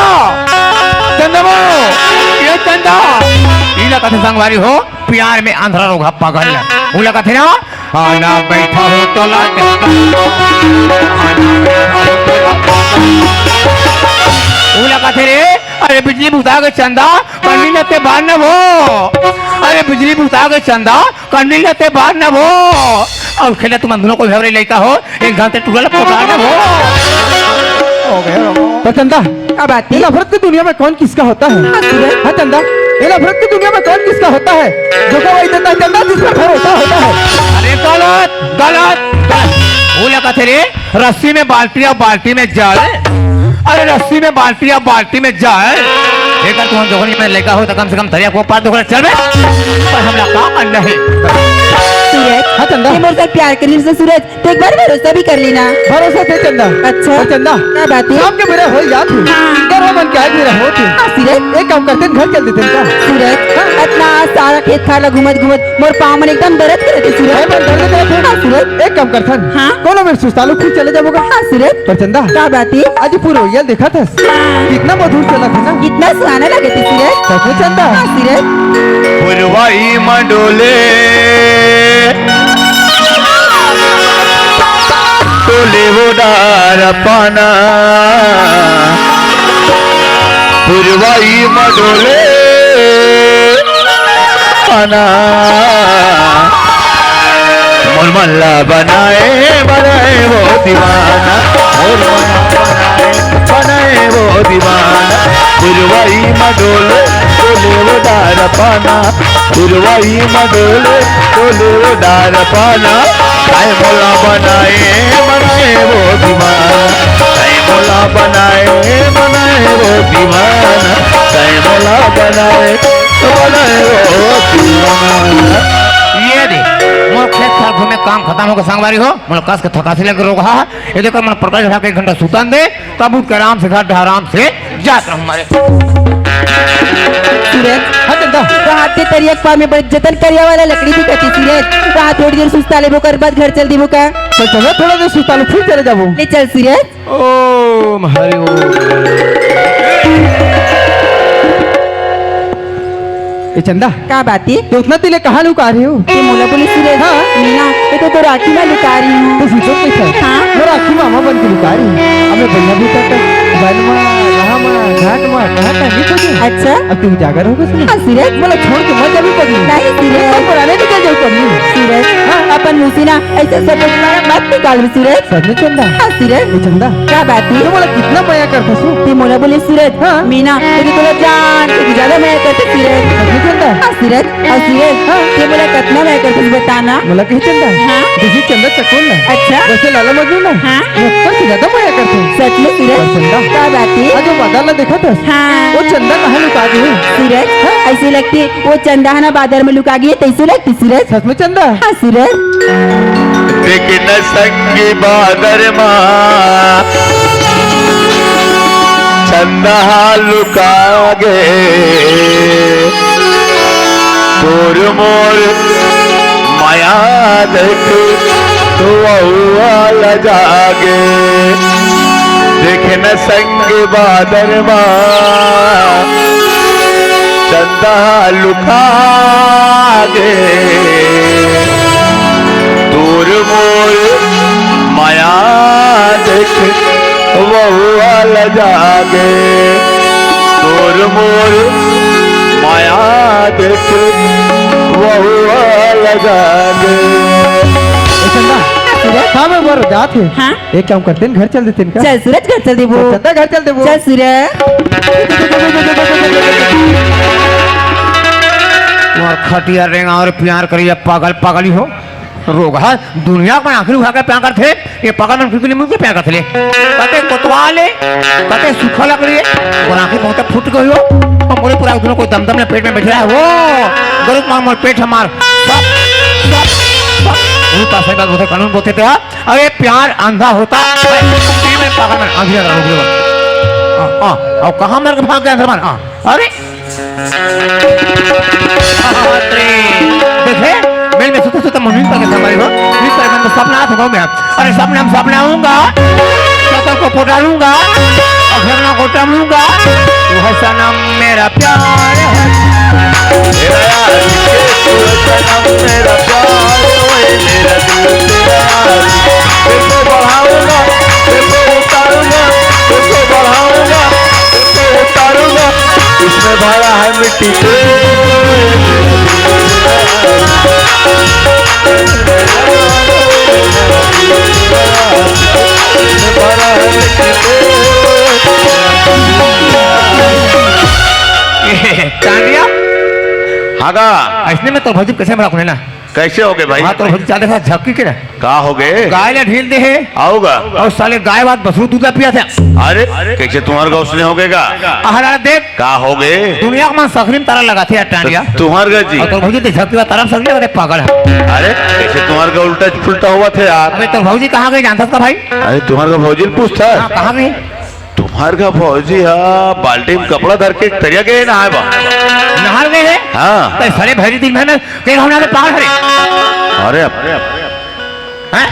चंदा वो, ये चंदा, इला कथे संगवारी हो, प्यार में अंधरा रोगहा पागल। उला कथे ना, आना बैठा हो तो ला। उला कथे रे, अरे बिजली बुता के चंदा, कन्नी न ते बार न वो। अरे बिजली बुता के चंदा, कन्नी न ते बार न वो। अउ खेला तुम दोनों को भेवरे लइका हो, एक घंटे टूरा ला पकड़ा न वो। हो गया। तो चंदा, क्या बात है? ये नफरत की दुनिया में कौन किसका होता है? हाँ, सूरज। हाँ चंदा, ये नफरत की दुनिया में कौन किसका होता है? जो कोई देता है चंदा, जिस पर भरोसा होता है। अरे गलत, गलत, गलत। वो लगा थे रे, रस्सी में बाल्टी अउ बाल्टी में जल। अरे रस्सी में बाल्टी अउ बाल्टी में जल। एकर तुम जोखन में लइका हो तो कम से कम दरिया को पार तो चल बे। पर हमला का करना है? सूरज, हाँ चंदा। ये मोर से प्यार करी से सूरज, तो एक बार भरोसा भी कर लेना। भरोसा थे चंदा। अच्छा। अरे चंदा, क्या बात है? शाम के मेरा हो याद है। हाँ। घर मन के आज मेरा होत है। हाँ, सूरज। एक काम करते हैं, घर चल देते हैं का? सूरज, हाँ। इतना सारा खेत खार ला घूमत घूमत मोर पाँव मन एकदम दर्द करत हे सूरज। भाई मन दर्द करत हे। हाँ, सूरज। एक काम करथन। हाँ? कोनो मेर सुस्तालू फिर चले जाबो का? हाँ, सूरज। पर चंदा, का बात है? आज पूरा ये देखा था। हाँ। कितना मधुर चला था ना? कितना सुहाना लगे थे सूरज। सच में चंदा? हाँ, सूरज। पुरवाई मंडोले, तोले वो डार पाना। पुरवाई मंडोले, पाना। मोर मन ला बनाए, बनाए वो दीवाना। मोर मन ला बनाए, बनाए वो दीवाना। पुरवाई मंडोले, तोले वो डार पाना। पुरवाई मंडोले, तोले वो डार पाना। ताई मोला बनाए, बनाए वो दीवाना। ताई मोला बनाए, बनाए वो दीवाना। ताई मोला बनाए, बनाए वो दीवाना। ये दे, मोर खेत खार घूमे काम खतम होगे संगवारी हो। मोला कस के थकासी लगे रोगहा। ये देखो, मन प्रकाश ढाके एक घंटा सुतन दे, तब उठ के आराम से घर आराम से जात रहूं मारे। सूरज, हाँ चंदा। तो हाथ के तरिया के पार में बड़े जतन करिया वाला लकड़ी दिखत हे सूरज। तो हाथ थोड़ी देर सुस्ता लेबो, ओकर बाद घर चल देबो का? तो चलो थोड़ा देर सुस्ता लो, फिर चले जाबो। ले चल सूरज। ओम हरि ओम। ए चंदा, का बात हे? तो उतना तिले कहाँ लुका रहे हो? ते मोला बोले सूरज। हाँ। मीना, ये तो, तो राखी में लुका रही हूँ। तो सीधो पूछा। हाँ। वो राखी मामा बन के लुका रही हूँ। अब मैं बन्ना भी तक वन मा, राह मा, घाट मा, कहाँ कहाँ नहीं खोजे। अच्छा। अब तुम जागर हो गए सुनो। हाँ, सूरज। बोला छोड़ के मत जाबी कभी। नहीं, सूरज। तुम पुराने निकल जाओ कभी। सूरज। हाँ। अपन मुसी ना ऐसे सब मत निकाल सूरज। सच में चंदा? हाँ, सूरज। ए चंदा। का बात हे? तो मोला कितना मया करथस हो? ते मोला बोले सूरज। हाँ। मीना, तेरी तोला जान से भी ज्यादा मया करथस सूरज। सच में चंदा? हाँ, सूरज। हाँ, सूरज। हाँ। ते मोला कितना मया करथस बताना। मोला कही चंदा? हाँ। जैसे चंदा चकोर ना। अच्छा। वैसे लाला मजनू ना। हाँ। वो ऊपर से ज्यादा मया करथस। सच में सूरज? और चंदा? का बात हे? आज वो बादल ला देखा था? हाँ। वो चंदा कहाँ लुका गए? सूरज? हाँ? ऐसे लगथे वो चंदा हे ना बादर में लुका गए, तैसे लगथे सूरज। सच में चंदा? हाँ, सूरज। देख न संगी बादर मा चंदा लुका गे, तोर मोर मया देख तो अउआ लजागे। देख न संग बादर मा चंदा लुका गे, तोर मोर मया देख वहुआ लजागे, तोर मोर मया देख वहुआ लजागे। ए चंदा, हाँ, सूरज। हाँ, मैं बर जात हे। हाँ? एक काम करते हैं, घर चल देते हैं का? चल सूरज, घर चल देबो। चल, चंदा, घर चल देबो। चल सूरज। मोर खटिया रेंगा अउ प्यार करिया, पागल पागल ही हो। रोगहा दुनिया में आखिरी उठा के प्यार करथे, ये पागल मन फिर मुझसे प्यार करथे ले। कते कोतवाल हे, कते सूखा लकड़ी हे, अउ आँखी बहुत फूट गई हो। अउ मोरे पूरा दोनों को दमदम ले पेट में बैठे रहा है। वो गरुड़ मार मोर पेट हमार। सब, सब, सब। वो पास में बोलते, कानून बोलते थे आप। अरे प्यार अंधा होता है। ये मैं पागल मन, आँखी लगा लो, लो। हाँ, हाँ, अउ कहाँ मर के भाग गया अंधा मन? हाँ, अरे। बाप रे। देखे, मेल में सुते सुते मम्मी पाके संभाली हो। इस तरह मन में सपना तो मैं, अरे सपना में सपना हूँगा, सपना को पोटा लूंगा और सपना को टम लूंगा। वो है सनम मेरा प्यार है। मेरा यार, तू है सनम मेरा प्यार, ओए मेरा दिल तेरा यार। तेरे को बढ़ाऊंगा, तेरे को उतारूंगा, तेरे को बढ़ाऊंगा, तेरे को उतारूंगा। इसमें भरा है मिट्टी तेल। टांडिया। हाँ गा। अइसने में तोर भौजी कइसे में रखूँ ना? कइसे होगे भाई? हाँ, तोर भौजी चालत हे झक्की के ना। का होगे? गाय ला ढील दे हे। आओ गा। अउ साले गाय वात बछरू दूध ला पियाथे। अरे, कइसे तुम्हर गा ओइसने होगे गा? अहरा देख, का होगे? दुनिया के मन सकरी में तारा लगाथे यार, टांडिया। त तुम्हर गा जी। अउ तोर भौजी ते झक्की वात तारा सकरी लगाथे, पागल हे। अरे, कइसे तुम्हर गा उल्टा पुल्टा होवत हे यार? अबे तोर भौजी कहाँ गे जानथस का भाई? अरे, तुम्हर गा भौजी ल पूछथस? हाँ, कहाँ गे? तुम्हर गा भौजी हा बाल्टी में कपड़ा धर के तरिया गे नहाय बर। नहर गे हे? हाँ। त साले भैरी दिन भर में के घाव ना पागल हरे। अरे, अरे, हैं?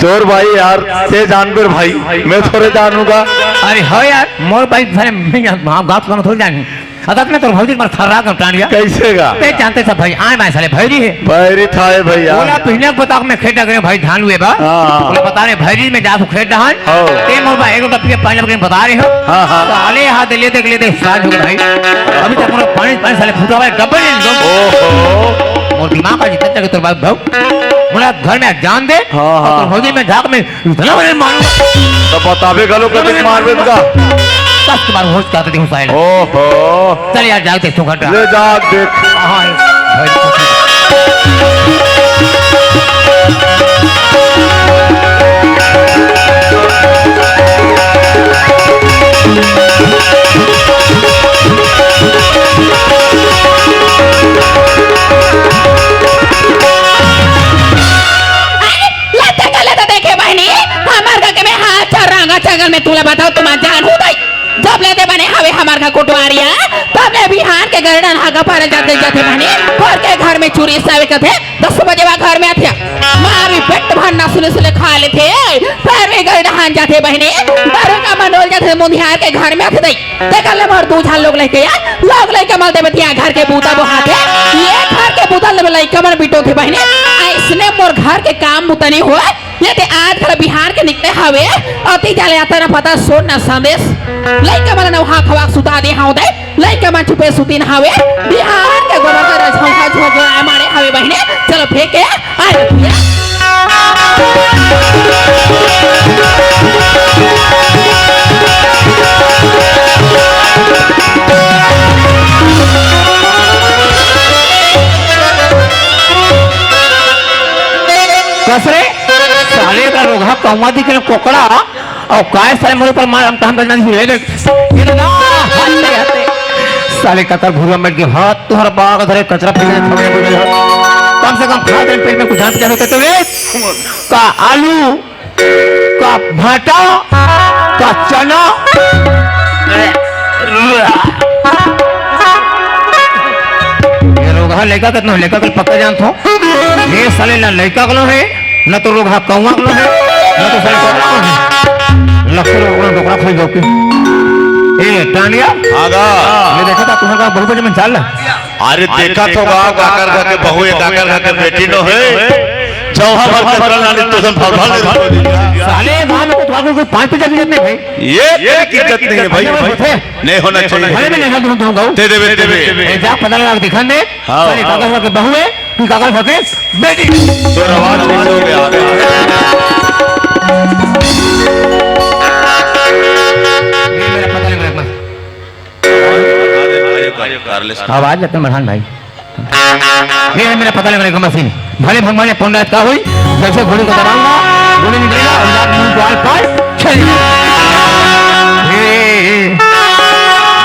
तोर भाई यार, ते जानबे भाई, मैं थोरे जानूंगा। अरे हो यार, मोर भाई, साले मैं जान-, हाँ, गाँव के थोरे जानूँ। अदत में तोर भौजी के मर थर्रा कर टांडिया। कइसे गा? ते जानते सब भाई, आय माय साले भैरी हे। भैरी था ए भैया। ओला पहिने के बता के मैं खेत डगरे भाई धान हुए बा। हाँ। ओला बता रहे भैरी में जा तू खेत डहान। हाँ। ते मोर भाई एगो टप्पी के पानी लगे बता रहे हो। हाँ, हाँ। साले हाथ ले देख ले दे साल हो गए भाई। अभी तक मोर पानी, पानी साले फूटा हुआ है, डब्बे नहीं दो। ओहो। मोर दिमाग का जितना तक तोर भाई भाऊ। मोला घर में जान दे। हाँ, और हाँ। तोर भौजी में झाक में इतना बड़े मारूंगा। त बताबे घलो कतेक मारबे त का? बस तुम्हारा होश क्या तो देखो साहिल। ओहो। चल यार, जाओ देख तू घंटा। ले जा देख। हाँ, भाई। अरे, लत्ते गले तो देखे बहिनी, हमर घर के में हाथ चल रंगा जंगल में तुला बताओ तुम जान हो दई। जब ले दे बने हवे हमर घर कोटवारिया, तब ले बिहान के गरडन हागा पारे जाते जाते बहिनी, घर के घर में चूरी सावे कथे, दस बजे वा घर में आथे। मारी पेट भरना सुने सुने खा लेथे, फिर भी गरडन जाते बहिनी, दारू का मंडोल जाते मुंधियार के घर में आथे दई। तेकर ले मोर दू झन लोग लइके आ, लोग लइके मल देवतिया घर के बूता बोहाथे। ये घर के बूता ले लइका मन बिटोथे बहिनी। अइसने मोर घर के काम बुता नइ होय। ये ते आज घर बिहान के निकले हवे, अति जाले आता न पता सोन न संदेश। लइका मन नहा खवा सुता दे हाव दे। लइका मन चुपे सुतीन हवे। बिहान के गोबर का रझौंका झोंका मारे हवे बहिनी। चलो फेंके। अरे भैया। कस रे, साले का रोगहा कौवा दिखे कोकड़ा। अउ काय साले मोर ऊपर मार, हम, हम बजना नहीं ले देख। ये ना, हटे, हटे। साले कतर घुरुवा मर गए, हाथ तुहर बाग धरे, कचरा फेंके, खबरे बोले हो। कम से कम खा दे, पेट में कुछ जान के होते तो रे। का आलू, का भाटा, का चना। ये रोगहा लइका कतना, लइका कल पक्का जानत हो। ये साले ना लइका कलो है, ना तो रोगहा कौवा कलो है, ना तो साले कोकरा कलो है। लखन रोगहा डोकरा खोई जाओ के। ए, टांडिया? आगा। ये देखा था तुम्हारा बहू बजे में चाल रहा। अरे देखा तो गा, काकर घर के बहू है, काकर घर के बेटी नो है। जौहा भर के बरन लानी तो सन भर भर ले। साले, वहाँ में तो तुम्हारे को कोई पाँच पैसा की इज्जत नहीं भाई। ये तेरी की इज्जत नहीं है भाई। नहीं होना चाहिए। भले मैं नहीं दूँ, दूँगा। दे दे, दे दे। ए, जा पता लगा के दिखा दे। हाँ, साले हाँ। काकर घर के बहू है, कि काकर घर के बेटी। तो आवाज नहीं हो गया। ये मेरा पता लगा एक बार। आवाज लगता है मरहान भाई। ये है मेरा पता लगने का मशीन। भले भगवान ने पंडायत का हुई, जैसे घोड़ी को दबाऊंगा, घोड़ी निकलेगा और रात मुंह द्वार पर चल जाएगा। हे, हे,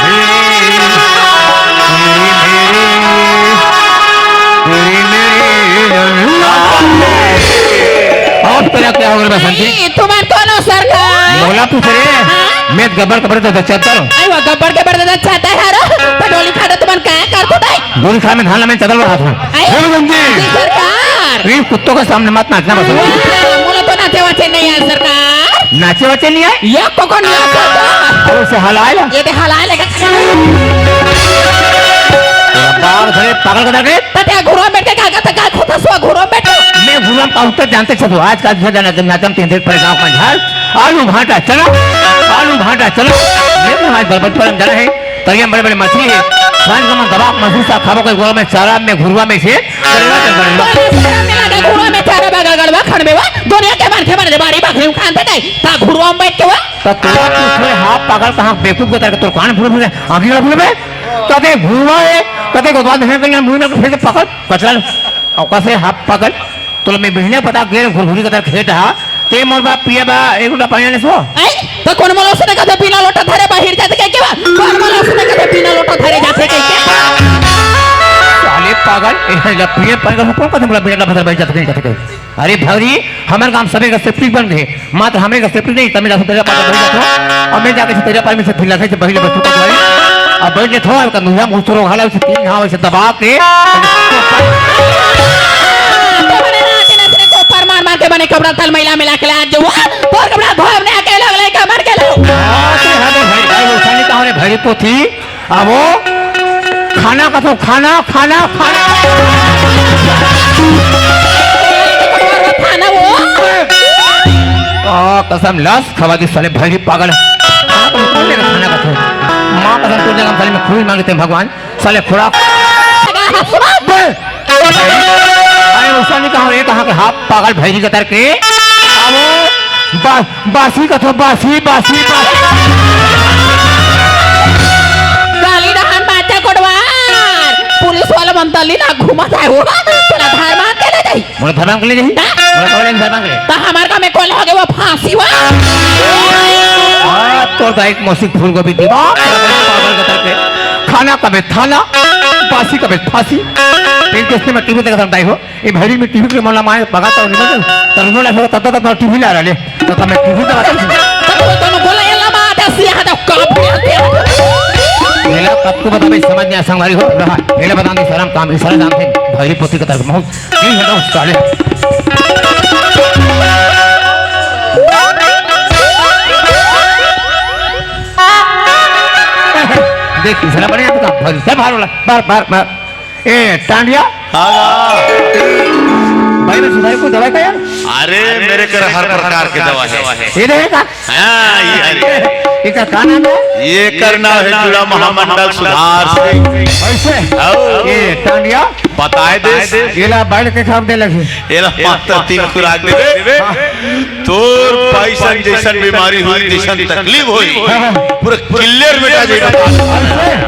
हे, हे, हे, हे। अब तेरा क्या होगा बसंती? नहीं, तुम्हार दोनों सरकार। बोला तू तेरे, हाँ? मैं गब्बर कब्बर तो चलता हूँ। आई वो गब्बर के बर्दन चाहता है रो, पटोली खा दो तुम्हार क्या कर तू नहीं? गोली खा में धान ला में चदल रहा था। आई, हे बसंती। जी सरकार। अरे, कुत्तों के सामने मत नाचना बस। मोला तो नाचे वाचे नहीं आय सरकार। नाचे वाचे नहीं आय? ये को को नहीं आता। अरे, उसे हलाए ला। ये दे हलाए लेके। बाप रे, पागल का दे। तते घुरो में बैठ के का करता, का खोता सो घुरो में बैठ के। मैं घुरो में पहुंचते जानते छो, आजकल से जाना जब नाचम तीन देख पड़े गांव का झाड़। आलू भाटा चला, आलू भाटा चला। ये तो आज बरबट पर जाना है। तरिया में बड़े-बड़े मछली हे। सांझ के मन दबा मछली सा खाबो के गोल में चारा में घुरुवा में से। घुरुवा में चारा बगा गड़वा खन में वा। दुनिया के मन के मन बाड़ी बखरी खान पे नहीं। ता घुरुवा में बैठ के वा। तो तोरा तू थोड़े हाथ पागल कहाँ बेवकूफ के तरह तोर कान फूल फूल आँखी गला फूल में। कदे घुरुवा है, कदे गोदवा देखे कहीं मुंह में फिर से पकड़ कचरा। और कसे हाथ पागल। तोला मैं बिहने पता गेल घुरघुरी के तरह खेत हा। ते मोर बाप पिए बा एक लोटा पानी ले सो। आई, तो कौन मोला उसने कदे बिना लोटा धरे बाहर जाते कह के बा? कौन मोला उसने कदे बिना लोटा धरे जाते कह के? साले पागल, ए, जब पिए पानी का कौन कदे मोला बिना लोटा धरे बाहर जाते कह के? अरे भौरी, हमर गांव सबे का सेप्टिक बन गए, मात्र हमरे का सेप्टिक नहीं, तमे जाते तेरा पानी भर जाते हो, और मैं जाके तेरा पानी में से फिर लाते से बहिले बच्चों को धोए, अब बैठ के थोड़ा का मुंह मुंह तो रोहाला उसे तीन घाव से दबा के। तोहरे नाचे नचरे को परमान मार के बने कपड़ा तल मैला मिला के लाज जो तोर कपड़ा धोए ने अकेले अगले कमर के लो। हाँ, तो है तो भाई, भाई, उठाने का होने भाई पोथी, अब वो खाना का तो खाना, खाना, खाना। खाना वो। आ, कसम लस, खवा दी साले भाई पागल। खाना का तो कौन लेगा खाना का तो? माँ कसम तू जगह साले में खुरी मांगते हैं भगवान। साले खुराक। अरे, उसा नहीं कहा, ये कहा कि हाँ, पागल भैरी कतर के। अब बा-, बासी कथो, बासी, बासी, बासी। गाली दहान बाचा कोटवार। पुलिस वाला मन तली ना घुमा जाए हो। तेरा धार मार के ले जाई। मोला धरम के ले जाही? हाँ? मोला कौन धरम के ले? तो हमार का में कौन हो गया वो फांसी हुआ? हाँ, तो दाई के मौसी फूल गोभी दिमाग पागल कतर के। खाना कबे थाना, बासी कबे फांसी। एक दोस्ती में टीवी देखा था दाई हो। ए भैरी में टीवी के मामला माय बगा तो निकल। तरनो ला तब तब टीवी ला रहा ले। तो मैं टीवी का बात। तब तो तुम बोला ये लमा आते सिया तो कब बोलते हो? मेला कब को बता भाई समझ नहीं आ संगवारी हो रहा। मेला बता नहीं सारा काम इशारा जानते हैं। भैरी पोती कतर के महूँ। ये है तो साले। देख, इसने बने तो काम भर, सब हार वाला, बार, बार, बार। ए, टांडिया। हाँ, हाँ। भाई, मैं सुधारी को दवाई का यार? अरे, मेरे कर हर प्रकार के दवा है। ये देखे का? हाँ, ये है। इसका का नाम है? ये करना है जुड़ा महामंडल सुधार सिंह। ऐसे? आओ। ए, टांडिया। बताए दे। येला बैठ के खाब दे लगे। येला मात्र तीन खुराक देबे। हाँ। तोर पैसन जैसन बीमारी होई, जैसन तकलीफ होई, हाँ, हाँ। पूरा क्लियर मिटा जाई।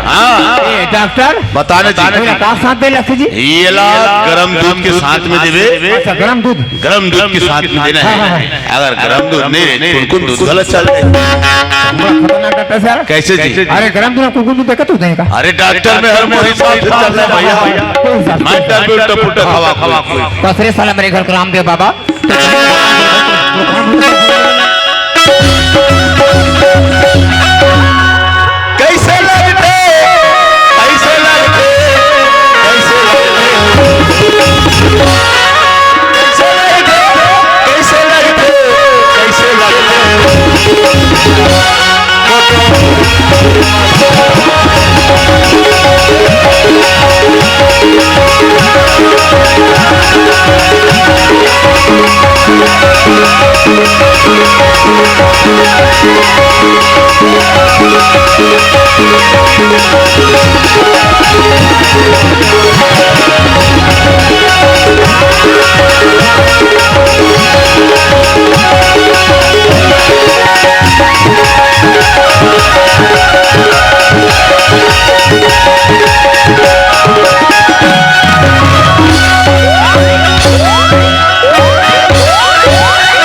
हाँ। ए, डॉक्टर, बता ना जी। तोला का साथ दे लगथे जी? येला गरम दूध के साथ में देबे। अच्छा, गरम दूध। गरम दूध के साथ में देना है। हाँ, हाँ, हाँ। अगर गरम दूध नहीं रहे, तो कौन दूध गलत चल रहे। बड़ा खतरनाक डॉक्टर साहब। कैसे जी? अरे, गरम दूध, कौन दूध देखा तू नहीं का? अरे, डॉक्टर में हर मोही साथ चल रहा है भैया। कोई साथ मैं डर में उल्टा पुल्टा खवा खवा। कसरे साला मेरे घर के रामदेव बाबा। कैसे लगथे? कैसे लगथे? कैसे लगथे? कैसे लगथे? कैसे लगथे? कैसे लगथे?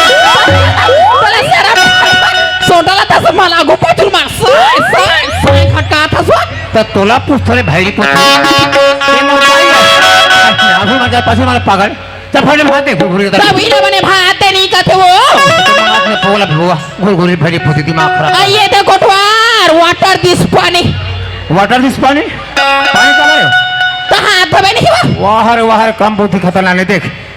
साला सारा सोटा ला तस मला गो पचुल मार, साय, साय, साय, खटका था सो। त तोला पूछ थोड़े भैरी पूछ। ये मोर भाई है। अभी मजा पाछे मार पागल। चल फटे भात दे, घुरघुरी का। तभी ना बने भात दे नहीं कहते वो। हाथ में पोला भुआ, घुरघुरी भैरी पूछ दिमाग खराब। आ, ये दे कोटवार, water this पानी। Water this पानी? पानी का लायो? तो हाथ धोबे नहीं हुआ? वाह रे वाह रे, कम बुद्धि खतरनाक नहीं देख।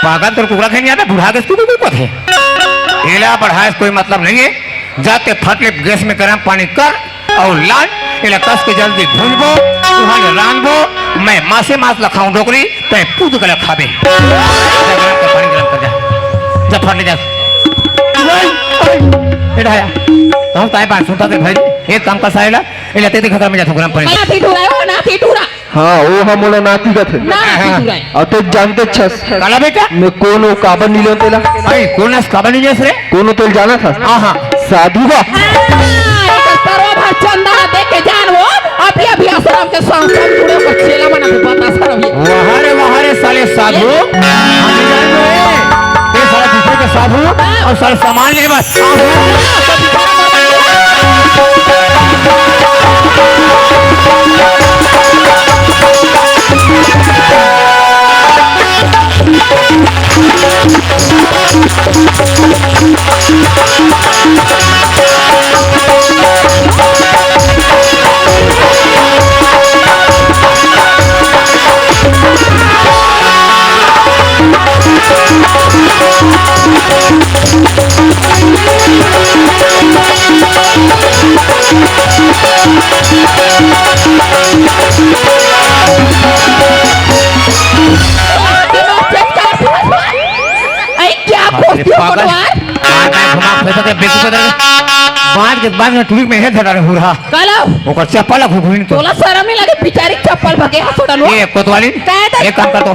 पागल, तोर कुकरा खाए नहीं आता, बुढ़ा के तू भी कुकरा थे। एला बढ़ाए से कोई मतलब नहीं है। जाके फट ले गैस में गरम पानी कर और लान, एला कस के जल्दी भूंजबो, तुहन रांधबो, मैं मासे मास ला खाऊं डोकरी, तै पूत गला खाबे। जा गरम कर, पानी गरम कर, जा। जा फट ले जा। ए ढाया, हम ताए बात सुनता थे भाई, एक काम कर सारे ला, एला ते देखा कर मैं जाथों गरम पानी। ना पीटू रहे हो, ना पीटू रहा। हाँ, वो हम मोला नाती कथे। ना पीटू रहे। अब तो जानते छस। काला बेटा? मैं कौन हो, काबर नहीं लेते ला? भाई, कौन है, काबर नहीं लेते रे? कोनो तेल जाना था? हाँ, हाँ। साधु बा। हाँ, एक करोड़ भर चंदा दे के जान वो, अभी, अभी आश्रम के संस्था जुड़े ओकर चेला बना के बता सर अभी। वाह रे, वाह रे, साले साधु। ये हम नहीं जानते रे। ये साला दूसरे के साधु हाँ। और साला सामान ले बस। अरे क्या बाप रे, कुर्सी पागल। कोटवार? बांध के, बांध के, बांध के टुरी में हे धरा रे हुरहा। काला? ओकर चप्पल ला घुघुइन तो। तोला शरम नहीं लगे, बिचारी चप्पल भगे हा छोड़ल हो। ए, कोतवाली, कह दे। एक काम कर तो,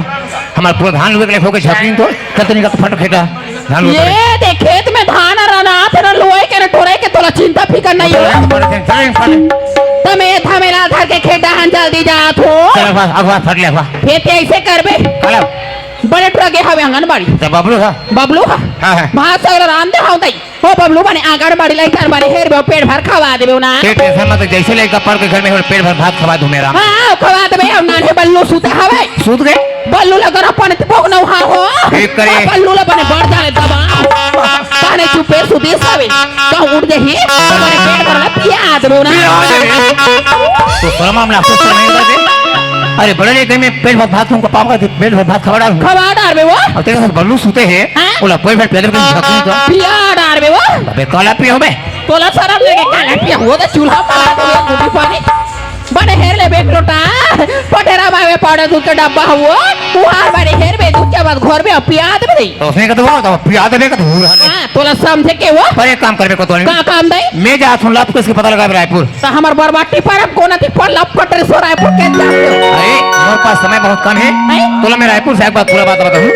हमार पूरा धान लुए के होके झपकिन तो, चल तो निकल फट खेता। धान लुए ये देख, खेत में धान रहना, तेरा लुए के न टोरे के तोला चिंता फिकर नहीं हो। तमे धमेला धर के खेत डहन जल्दी जात हो। चल, अगवा, अगवा, फट ले, अगवा। फिर ते ऐसे करबे। काला? बड़े टुरा गे हवे आंगनबाड़ी। त बबलू हा? बबलू हा? हाँ, हाँ। भात सगरो रांध दे हव दई। हो बबलू बने आंगनबाड़ी लाई कर बने हेर बे, पेट भर खवा देबे ना। ते टेंशन मत, जैसे लइका पढ़ के घर में हो, पेट भर भात खवा दूं मेरा। हाँ, खवा देबे। अब नान्हे बल्लू सुते हवे। सुत गए? बल्लू ला गरम पानी ते पहुना हा हो। ठीक करे। बल्लू ला बने बढ़ जाने दबा। ताने चुपे सुते सवे। तो उठ जाही, तो बने पेट भर ला पिया देबे ना। पिया देबे। तो शर्मा में आपको शर्मा नहीं लगे? अरे बड़े रे, कहीं मैं पेट भर भात तुमको पाऊंगा, तो पेट भर भात खवा डालूं। खवा डाल बे वो। अब तेरे साथ बल्लू सुते हैं, हाँ? बोला, कोई भाई पैदल कहीं झपकी तो। पिया डाल बे वो। अबे काला पिया हो बे। तोला शरम लगे, काला पिया हो तो चूल्हा पर आ तो गुटी पानी। बने हेर ले बेट लोटा, पटेरा मावे पाउडर दूध का डब्बा हुआ, उहार बने हेर बे दूध के बाद घर में पिया दे बे। तो उसने कहा तो वो, तो पिया देबे का तो हुआ। हाँ, तोला समझे के वो? पर एक काम करबे को तो नहीं। का काम दई? मैं जा सुन लाभ किसके पता लगा रायपुर। त हमर बरबाटी पर हम कोना थी पर लपट रे सो रायपुर के जाते हो। अरे, मोर पास समय बहुत कम है। हैं? तोला मैं रायपुर से एक बार पूरा बात बताऊं,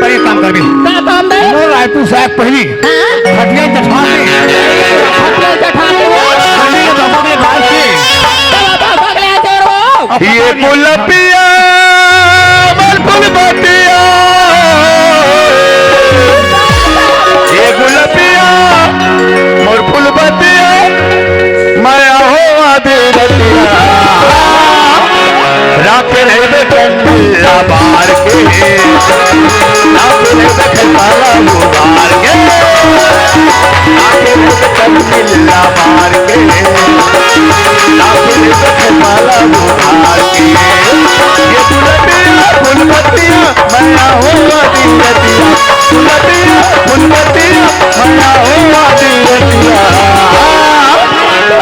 पर एक काम करबे। का काम दे? मोर रायपुर से एक पहली हाँ? खटिया जठा ले। खटिया जठा ले वो। खटिया जठा ले बाहर से। बाबा भगले जोर हो। ये गुलपिया, मोर फुलबतिया। ये गुलपिया, मोर फुलबतिया। माया हो आधी रतिया, राखे रहिबे कंडिया बार के, राखे रहिबे खेताला उबार के, राखे रहिबे कंडिया बार के, राखे रहिबे खेताला उबार के। ये फुलबतिया, फुलबतिया, माया हो आधी रतिया, फुलबतिया, फुलबतिया, माया हो आधी रतिया।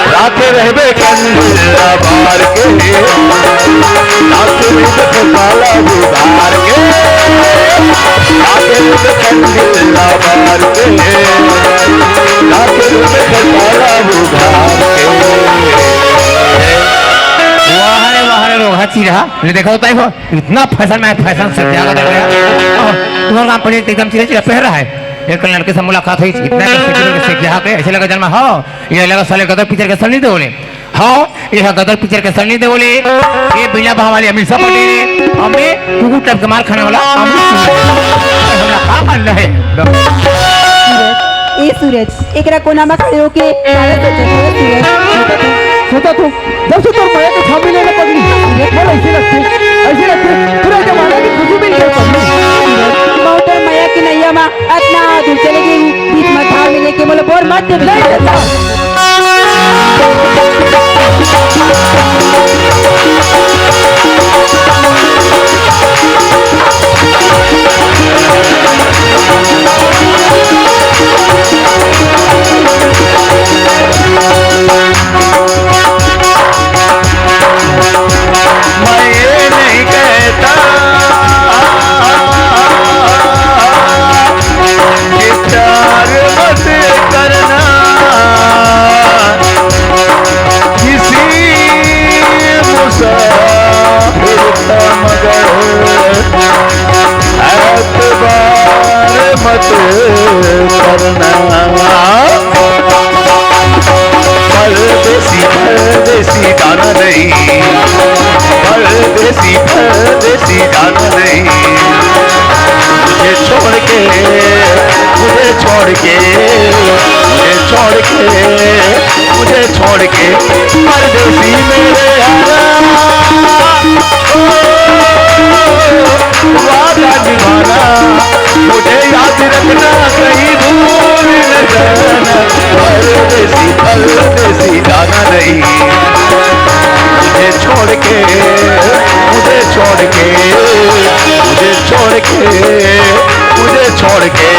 रात रहबे कंडीला बार के, लाख रुपए काला उधार के, लाख रुपए कंडीला बार के, लाख रुपए काला उधार के। वाह रे, वाह रे, रोहा चिरहा। ले देखा होता है वो, इतना फैशन में फैशन से क्या कर रहा है। तुम्हारा काम पड़े एकदम चिरा चिरा पहन रहा है। एक लड़के से मुलाकात हुई, इतना कर सीख के सीख यहाँ पे ऐसे लगा जन्म हो, ये लगा साले गदर पिक्चर के सनी देओल। हाँ, ये है गदर पिक्चर के सनी देओल। ये बिना बहा वाली अमीषा पटेल, हमें कुकुर टाइप के मार खाने वाला अमित सिंह। हमरा का मानना है? ए सूरज, एकरा कोना में खड़े होके काला सोचत हवे सूरज। सोचत हूँ, जब से तोर मया के छाप मिले ना पगली, बोल ऐसे लगते, ऐसे लगते, पूरा जमाना की खुशी मिल गई पगली। मैं तोर मया की नैया में अतना दूर चले गई हूँ, बीच में छाप मिले के बोले बोर मत दे। नहीं देता। मैं ये नहीं कहता कि प्यार मत करना किसी मुसाफिर का, मगर एतबार मत करना। परदेसी, परदेसी जाना नहीं, परदेसी, परदेसी जाना नहीं। मुझे छोड़ के, मुझे छोड़ के, मुझे छोड़ के, मुझे छोड़ के परदेसी मेरे यारा। ओ, वादा निभाना, मुझे याद रखना, कहीं भूल न जाना। परदेसी, परदेसी जाना नहीं। मुझे छोड़ के, मुझे छोड़ के, मुझे छोड़ के, मुझे छोड़ के।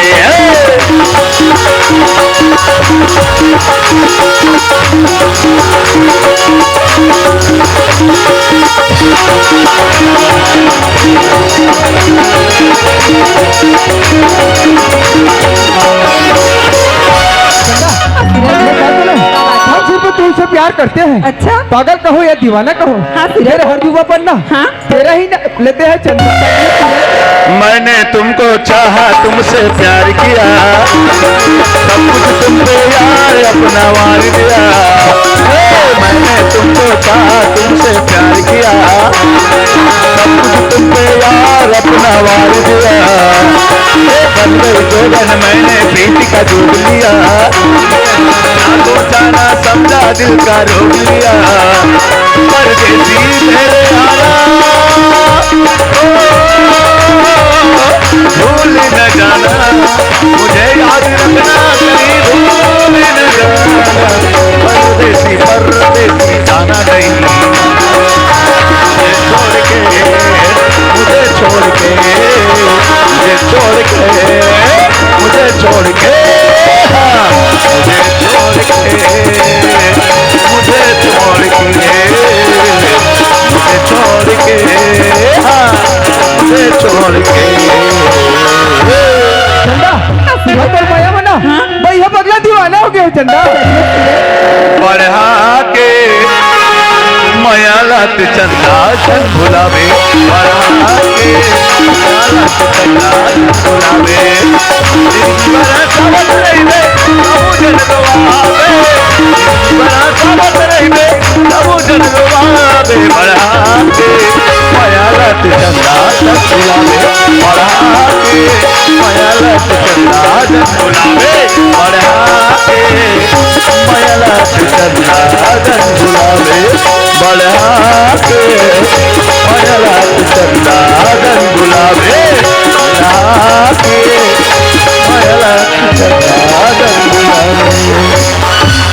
हम सिर्फ तुमसे प्यार करते हैं। अच्छा? पागल कहो या दीवाना कहो, हाँ, सूरज। मेरे हर जुबा पर ना हाँ? तेरा ही ना लेते हैं चंदा। मैंने तुमको चाहा, तुमसे प्यार किया, सब कुछ तुम पे यार अपना वार दिया। ए, मैंने तुमको चाहा, तुमसे प्यार किया, सब कुछ तुम पे यार अपना वार दिया। ए, बन गई जोगन, मैंने प्रीति का जोग लिया, ना सोचा ना समझा दिल का रोग लिया। परदेसी मेरे यारा, ओ, भूल न जाना, मुझे याद रखना, कहीं भूल न जाना। परदेसी, परदेसी जाना नहीं, मुझे छोड़ के, मुझे छोड़ के, मुझे छोड़ के, मुझे छोड़ के, हाँ, मुझे छोड़ के, मुझे छोड़ के, मुझे छोड़ के, हाँ, मुझे छोड़ के। चंदा, मैं तो मया मना। हाँ? भाई, ये पगला दीवाना हो गया, चंदा। बढ़ा के मया ला त चंदा झन भुलावे, बढ़ा के मया ला त चंदा झन भुलावे। बड़ा सावत रहिबे, तबो झन रोवावे। बड़ा सावत रहिबे, तबो झन रोवावे। बढ़ा के मया ला त चंदा झन भुलावे, बढ़ा के मया ला त चंदा झन भुलावे। बढ़ा के मया ला त चंदा झन भुलावे, बढ़ा के मया ला त चंदा झन भुलावे, बढ़ा के मया ला त चंदा झन भुलावे।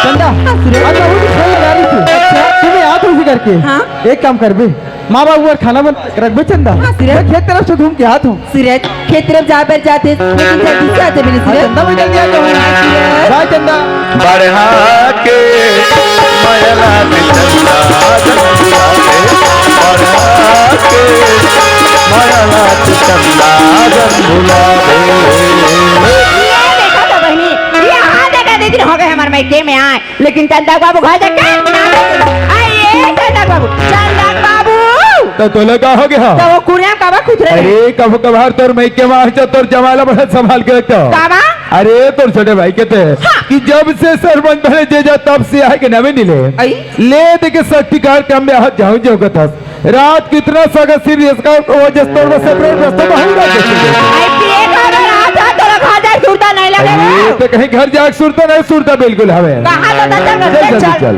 चंदा, हाँ, सूरज। आज बाबू जी फोन लगा रही थी। अच्छा। तुम्हें याद होगी करके। हाँ। एक काम करबे, माँ बाबू बर खाना बना के रखबे चंदा। हाँ, सूरज। मैं खेत तरफ से घूम के आत हूँ। सूरज, खेत तरफ जाए बर जाते, लेकिन जल्दी से आते मेरे हाँ, सूरज। चंदा, मैं जल्दी आता हूँ। हाँ, सूरज। बाय चंदा। बढ़ा के राजन बुलावे, बड़ा के, माया नाथ चंदा राजन बुलावे। ये देखा तो बहनी, ये हाथ देखा दीदी हो गए हमारे मायके में आए, लेकिन चंदा बाबू घर जाके ना देखे। आइए चंदा बाबू, चंदा बाबू। तो तोला का हो गया? तो वो कुरिया में काबर खुद रहे? अरे कभू कभार तोर मायके में आए, तोर जमाला बड़ा संभाल के रखता हो। काबर? अरे तोर छोटे भाई के ते हाँ। कि जब से सरपंच बने जे जा तब से आए के नवे नी ले। आई? ले दे के शक्ति कार्यक्रम में हाथ जाऊं जो कथस। रात कितना सगा सीरियस का वो जस तोर में सेपरेट रस्ता बहुत रात देखी। आई पिए का अगर रात है तो रखा जाए सुरता नहीं लगे अरे वो। तो कहीं घर जाके सुरता नहीं, सुरता बिल्कुल हवे। कहाँ तो चल, चल, चल, चल, चल। चल।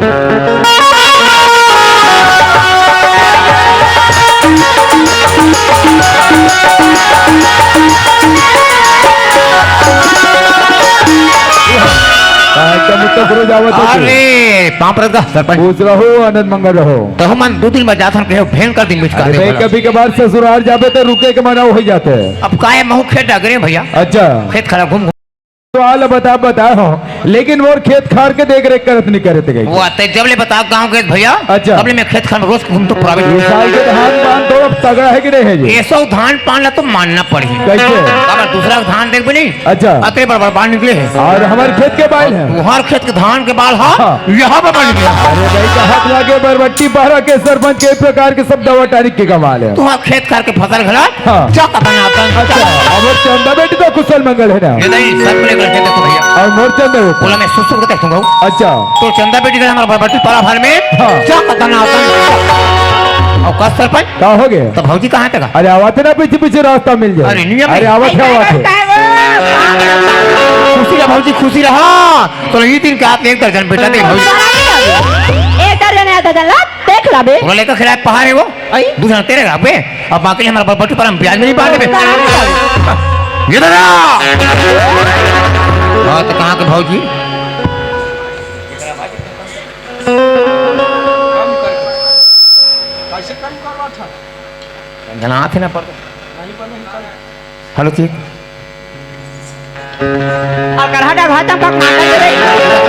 हाँ, एकदम उत्तर पूर्व जावत है। अरे, पाँव परत का सरपंच। खुश रहो, आनंद मंगल रहो। तो हमन दू दिन में जाथन कहे भेंट कर दिन बीच कर अरे दे भाई, भला। कभी कभार ससुराल जाबे तो रुके के मना हो जाते हैं। अब काय महू खेत डगरे भैया। अच्छा। खेत खड़ा घूम घूम। तो आला बता, बता हो, लेकिन मोर खेत खार के देख रेख करत नहीं करत गई। वो आते जब ले बता गाँव गए भैया। अच्छा। तब ले मैं खेत खार में रोज घूम तो प्राइवेट। ये साल के धान पान तो अब तगड़ा है कि नहीं है जी? ये सब धान पान ला तो मानना पड़ी। कैसे? अगर दूसरा धान देख भी नहीं। अच्छा। अतरे बड़ बड़ बाल निकले हैं। और हमारे खेत के बाल हैं। तुम्हारे खेत के धान के बाल हाँ, हाँ। यहाँ पे बन गया। अरे भाई, का हाथ लागे बरबट्टी बारह के सरपंच के प्रकार के सब दवा टानिक के कमाल है। तुम्हारा खेत खार के फसल घला हाँ। क्या पता ना आता। अच्छा, अब वो चंदा बेटी तो कुशल मंगल है ना? ये नहीं, सब मिले करके देखो भैया। और मोर चंदा बेटी। बोला मैं सुसु को देखूंगा। अच्छा। तो चंदा बेटी का हमारा बरबट्टी पारा भर में हाँ। क्या पता ना आता। और का सरपंच? का हो गया? तो भौजी कहाँ तक? अरे आवा थे ना पीछे पीछे रास्ता मिल जाए। अरे नियम अरे नहीं। आवा थे, आवा थे। खुशी रहा भौजी, खुशी रहा। तो ये दिन का आप एक दर्जन बेटा दे भौजी। एक दर्जन है, दर्जन ला, देख ला बे। वो लेकर खिलाए पहाड़ है वो। आई? दूसरा तेरे रहा बे। अब बाकी हमारा बरबट्टी पर हम ब्याज नहीं बांधे बे। ये दादा। हाँ, तो कहाँ के भौजी? जना थे ना पर। हेलो चीक। अकरहा डगहा तम का कांदा करे।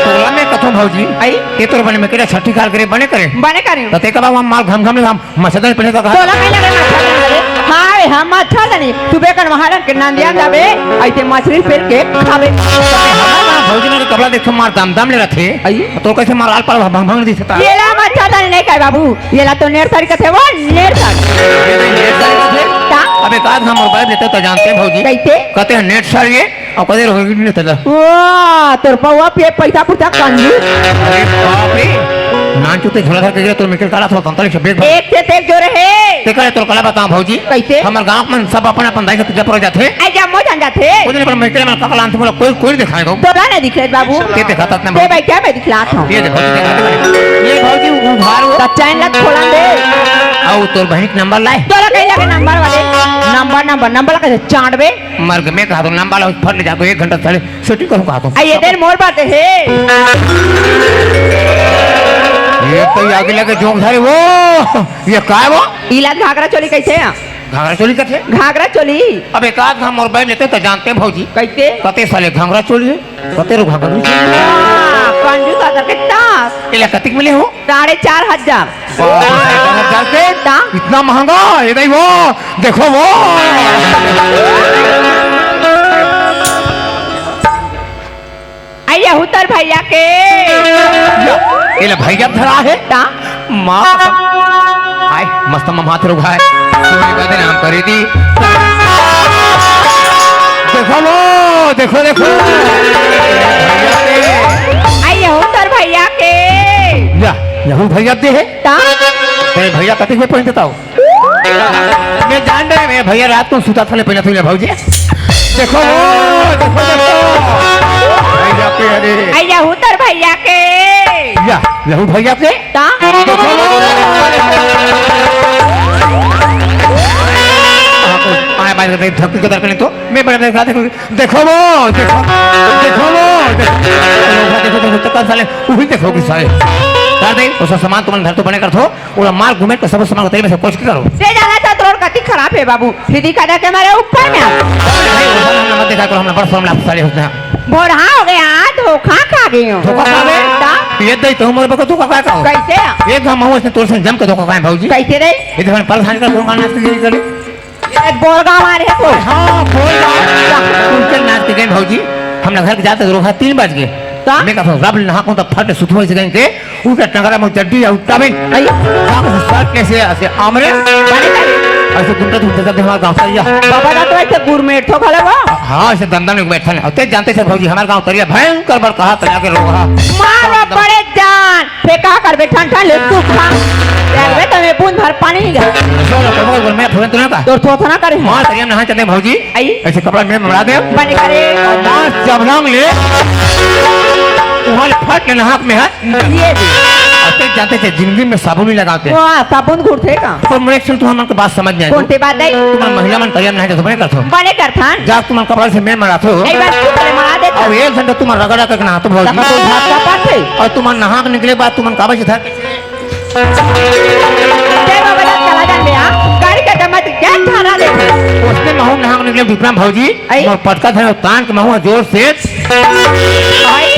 तोला मैं कथों भौजी। आई? ये तोर बने में केरा छठी खाल करे बने करे। बने करे। तो ते कबा हम माल घम घम ले हम मच्छरदानी पहने तो कहा। तोला कहीं लगे मच्छरदानी रे? हाँ रे, हम मच्छरदानी। तू बेकन महाराज के नंदिया जाबे, ऐसे मछली पेल के खाबे। हमार माँ भौजी ने कपड़ा देख के मार दम दम ले रखे। आई? तो कैसे मार आल पाल भंग भंग दिखता। ये ला मच्छरदानी नहीं कहे बाबू। ये ला तो नेर साड़ी कथे वो, नेर साड़ी। ये नहीं नेर साड़ी कथे? ता? अबे का हम और बाइब लेते तो जानते हैं भौजी। कैसे? कहते हैं नेट साड़ी है, और कहते रहोगी नहीं तला। वाह, तोर पौवा पे पैसा पुरता कंजूस। अरे बाप रे, नान चुते झोला धर के गिरा, तोर मिकल काला थोड़ा तंतल छबे। एक से एक जोरे है। ते करे तोर कला बताओ भौजी। कैसे? हमर गांव में सब अपन अपन दाई के पूजा पर जाथे। आई जा मो जान जाथे। कोई नहीं पर मिकल में ककला अंत में कोई कोई दिखाएगा। तोला नहीं दिख रहे बाबू। ते देखा तात ना ते भाई क्या मैं दिखला था। ये देखो, ये देखो, ये भौजी उघार हो। तो चैन लग खोलन दे। आओ तोर बहन के नंबर लाए। तोला कहीं लगे नंबर वाले। नंबर, नंबर, नंबर लगा चांटबे। मर गए, मैं कहा तो नंबर लाओ, फट ले जाको एक घंटा साले सेटिंग करूँ कहा तो। आ, ये देर मोर बात है। ये तो ये आगे लगे जोंक सारे वो। ये काय वो? इलाज घाघरा चोली कैसे है? घाघरा चोली कथे? घाघरा चोली। अब एक आध हम और बैठ लेते तो जानते हैं भौजी। कैसे? कते साले घाघरा चोली है, कते रो घाघरा चोली। हाँ, कंजूस आदर के तास। इला कतिक मिले हो? साढ़े चार हजार। बाप रे, साढ़े चार हजार के? ता? इतना महंगा? ये नहीं वो, देखो वो। आइए उतर भैया के। ये ले भैया धरा है। ता? माँ कसम। हाय, मस्त ममा तेरे को है। तूने बदनाम कर दी। देखो लो, देखो, देखो। आई यहू तर भैया के। या, यहू भैया दे है। ता? ए भैया कति में पहन देता हूँ। मैं जान रहे, मैं भैया रात को सुता था, पहना था भौजी। देखो, देखो, देखो। भैया के, अरे। आई यहू तर भैया के। या, यहू भैया के। ता? आए, आए, आए, धक्के के दरकार नहीं तो, मैं बड़ा देखा, देखो, देखो वो, देखो, देखो वो, देखो, देखो, देखो, देखो, साले, वही देखो कि साले। कर दे, उसका सामान तुमने घर तो बने कर दो, और मार घूमे तो सब सामान तेरे में से कुछ करो। ते जाना था, तोर कति खराब है बाबू, फिर दिखा दे के मेरे ऊपर में। नहीं, वो साला हमने मत देखा करो, हमने बड़ा सामने आप साले होते हैं। बूढ़ा हो गया, धोखा खा गई हूँ। धोखा खा गए? ता? ये दई तो मोर बको धोखा का हो? कैसे? एक घाम महूं अइसने तोर संग जम के धोखा खाएंव भौजी। कैसे रे? ये तो हमन परेशान कर कौन नाच के गिरी करे। ये बोरगांव आ रहे को। हाँ, बोरगांव। उनके नाच के गए भौजी। हमला घर के जाते रोहा तीन बज गे। का? मैं कहा, "रब ले नहा को तो फट सुतवे से गए के।" उनका टंगरा में चड्डी और टबिन। आई। साफ शर्ट कैसे ऐसे आमरे। बने करे। ऐसे गुंडा धुंडा जब हमारा गाँव तरिया। बाबा का तो ऐसे गुरमेट थो खले वो। हाँ, ऐसे दंदन में बैठा नहीं। ते जानते से भौजी, हमारे गाँव तरिया भयंकर बड़ कहा तरिया के रोहा। मारो बड़े जान। फेंका कर बे ठन ठन ले सूखा। यार बे, तमे बूंद भर पानी नहीं गा। सो लो, कमर पर मैं फुरन तो ना का। तोर थोथना करे। मार तरिया नहा चले भौजी। आई। ऐसे कपड़ा में मरा दे। बने करे। और मार जबरंग ले। तुम्हारे फट के नहाक में है। ये भी। अब तक जानते थे, जिंदगी में साबुन नहीं लगाते। वाह, साबुन घुरथे का? पर मैं एक्चुअल तुम्हारे मन की बात समझ नहीं आई। कौन सी बात है? तुम्हारे महिला मन तरिया नहाए तो बने करथो। बने करथन। जा तुम्हारे कपड़ा से मैं मरा थो। एक बार तू पहले मरा दे। और एक घंटा तुम्हारा रगड़ा करके नहा तो भौजी। तब तो भात का पात है। और तुम्हारे नहा के निकले बाद तुम्हारे काबा से था। जय बाबा दास चला जान बे, हाँ? गाड़ी का जमा क्या थाना ले? उसने महू नहा के निकले विक्रम भौजी। आई। मोर पटका था, तान के महू जोर से। आई।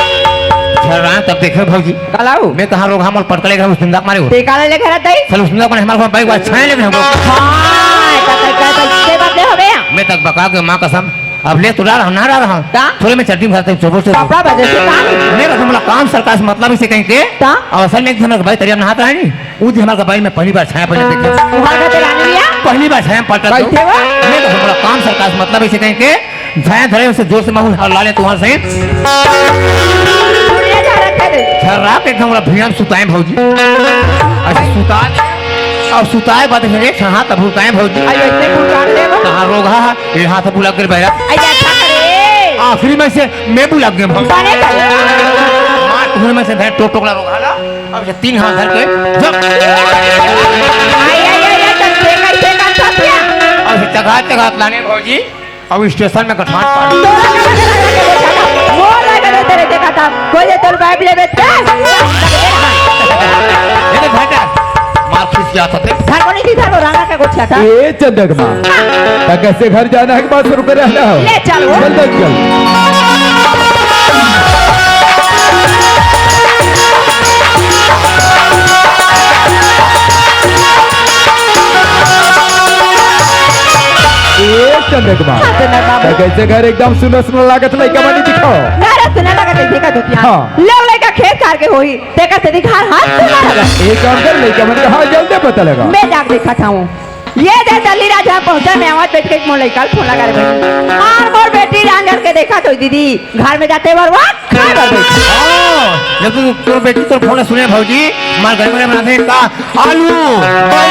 झर्रा तब देखे भौजी। कालाऊ। मैं कहाँ रोग हमर पटका ले घर उस दिन मारे हो। ते काला ले घर तई? चल उस दिन मारे हमारे को बाइक छाए ले हमको। हाँ, का, का, का, का, ते बात ले हो बे। मैं तक बका के माँ कसम। अब ले तो डाल, हम ना डाल रहा। का? थोड़े में चड्डी में घालते चोबो से। कपड़ा बजे से काम। मैं कसम बोला काम सरकार से मतलब इसे कहीं के। का? और असल में एक दिन हमारे भाई तरिया में नहाता है नहीं। वो दिन हमारे भाई में पहली बार छाया पहले देखे। वहाँ का तेरा नहीं लिया? पहली बार छाया पलटा दो। कैसे वो? मैं कसम बोला काम सरकार से मतलब इसे कहीं के। झाया धरे उसे जोर से माहौल हल्ला ले तुम्हारे सही। दुनिया जा रखे दे। झर्रा के एकदम बोला भैया हम सुताए भौजी। ऐसे सुता दे। और सुताए बाद फिर एक हाथ अब भूलताए भौजी। आई ऐसे भूलता दे वो। कहाँ रोग हा? ये हाथ बुला कर बैरा। आई अच्छा करे। आखिरी में से मैं बुला गया भौजी। बने करे। मार तुम्हें में से धर टोक टोकला रोग हा ना। अब ये तीन हाथ धर के जब आई, आई, आई, आई, तब से कैसे कर सकते हैं? अब चघा चघा लाने भौजी। अब स्टेशन में गठान पाड़। तोरा का लगे लगा के देखा था, मोर लगे नहीं तेरे देखा था, कोई ये तोर बाइब ले बेच के। ये तो घाटा, मार खींच के आता थे। घर को नहीं थी, घर को रंगा का कुछ था। ए चंदक माँ, त कैसे घर जाना है कि बात शुरू कर रहा हो? ले चल वो। चल, चल, चल। ए चंदक माँ, हाँ, चंदक बाबू। त कैसे घर एकदम सुना सुना लागत लइका बनी दिखाओ। ना रे, सुना लागत है, देखा तो क्या? हाँ। लोग लइका खेत खार के होही, तेकर से दिखा हाथ सुना लगा। एक काम कर, लइका मन का हाल जल्दी पता लगा। मैं जाके देखा था हूँ। ये दे दल्ली राजा पहुंचा, मैं आवाज बैठ के मोर लइका फोन लगा रहे। मार मोर बेटी रांझर के देखा तो दीदी, घर में जाते बार वो खाए बर बैठ। हाँ, जब तू तोर बेटी तोर फोन सुने भौजी, मार घर में बनाते का आलू, दही, मुर्गा,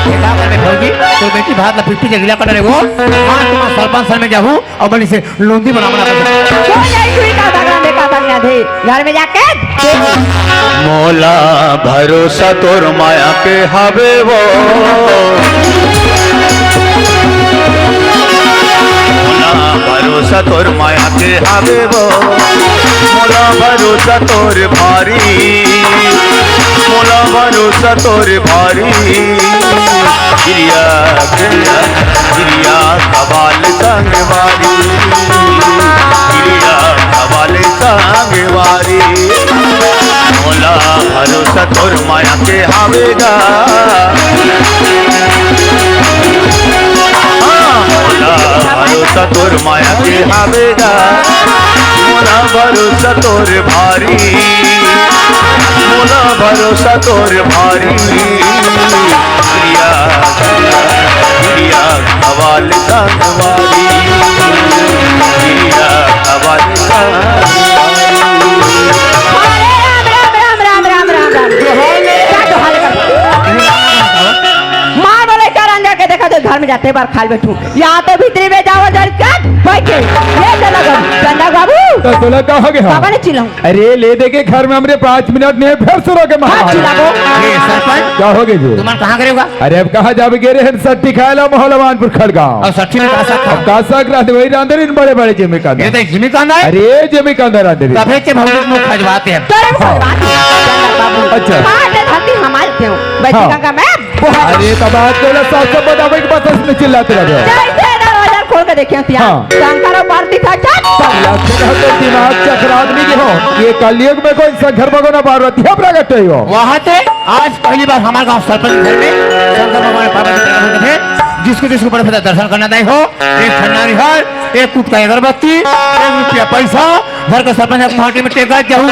ये का करबे भौजी? तोर बेटी भात ला पिट्ठी के गिला कर रहे वो। मार तुम्हार सरपंच सर में जाहू, और बनी से लोंदी बना बना कर। सो जाई सुई का बगला में का बगला दे। घर में जाके देख। मोला भरोसा तोर माया के हवे वो। मोला भरोसा तोर माया के हवे वो। मोला भरोसा तोर भारी। मोला भरोसा तोर भारी। गिरिया, गिरिया, गिरिया, कबाल संगवारी। गिरिया, कबाल संगवारी। मोला भरोसा तोर माया के हावेगा। हाँ, मोला भरोसा तोर माया के हावेगा। मोला भरोसा तोर भारी। मोला भरोसा तोर भारी। गिरिया, गिरिया, गिरिया, कबाल संगवारी। गिरिया, कबाल संगवारी। अरे राम, राम, राम। का तो हाल कर? मार बोले, "चार अंदर के देखा तो घर में जाते बार खाल बैठू।" यहाँ तो भीतरी में जाओ, जर कर बैठे। ये चलो घर, चंदा बाबू। तो तोला का हो गया? बाबा ने चिल्लाऊं। अरे ले दे के घर में हमरे पाँच मिनट नहीं, फिर सुनो के हाँ, महाराज। चिल्लाबो। ए, सरपंच। का हो गया जी? तुमन कहाँ करे होगा? अरे अब कहाँ जाबे गे रहे? सट्ठी खाए ला मोहलवानपुर खड़गांव। और सट्ठी में का साग अब खाओ? का साग रहते वही रांधे रहिन बड़े बड़े जिमी कांदा। ये तो जिमी कांदा है? अरे जिमी कांदा रांधे रहिन। तबे के भौजी मुंह खजवाते हैं। तोरे हाँ। खजवाते हैं, चंदा बाबू। अच्छा। हाँ, ते धरती हमारे क्यों? बैठी हाँ। काका मैं बहुत अरे तब आज तो ला सास सब बतावे के बाद इसमें चिल्लाते रह गए। जैसे दरवाजा खोल के देखे सिया। हाँ। शंकर और पार्वती था चट। चिल्लाते रह तो दिमाग चकरा आदमी के हो। ये कलयुग में कोई शंकर भगवान पार्वती ह प्रकट होय हो। वहाँ ते आज पहली बार हमारे गांव सरपंच घर में शंकर भगवान पार्वती प्रकट होय हे। जिसको जिसको बड़े भैया दर्शन करना नहीं हो, एक ठंडा निहार, एक कुट का अगरबत्ती, एक रुपया पैसा, घर के सरपंच के माटी में टेका जाहू।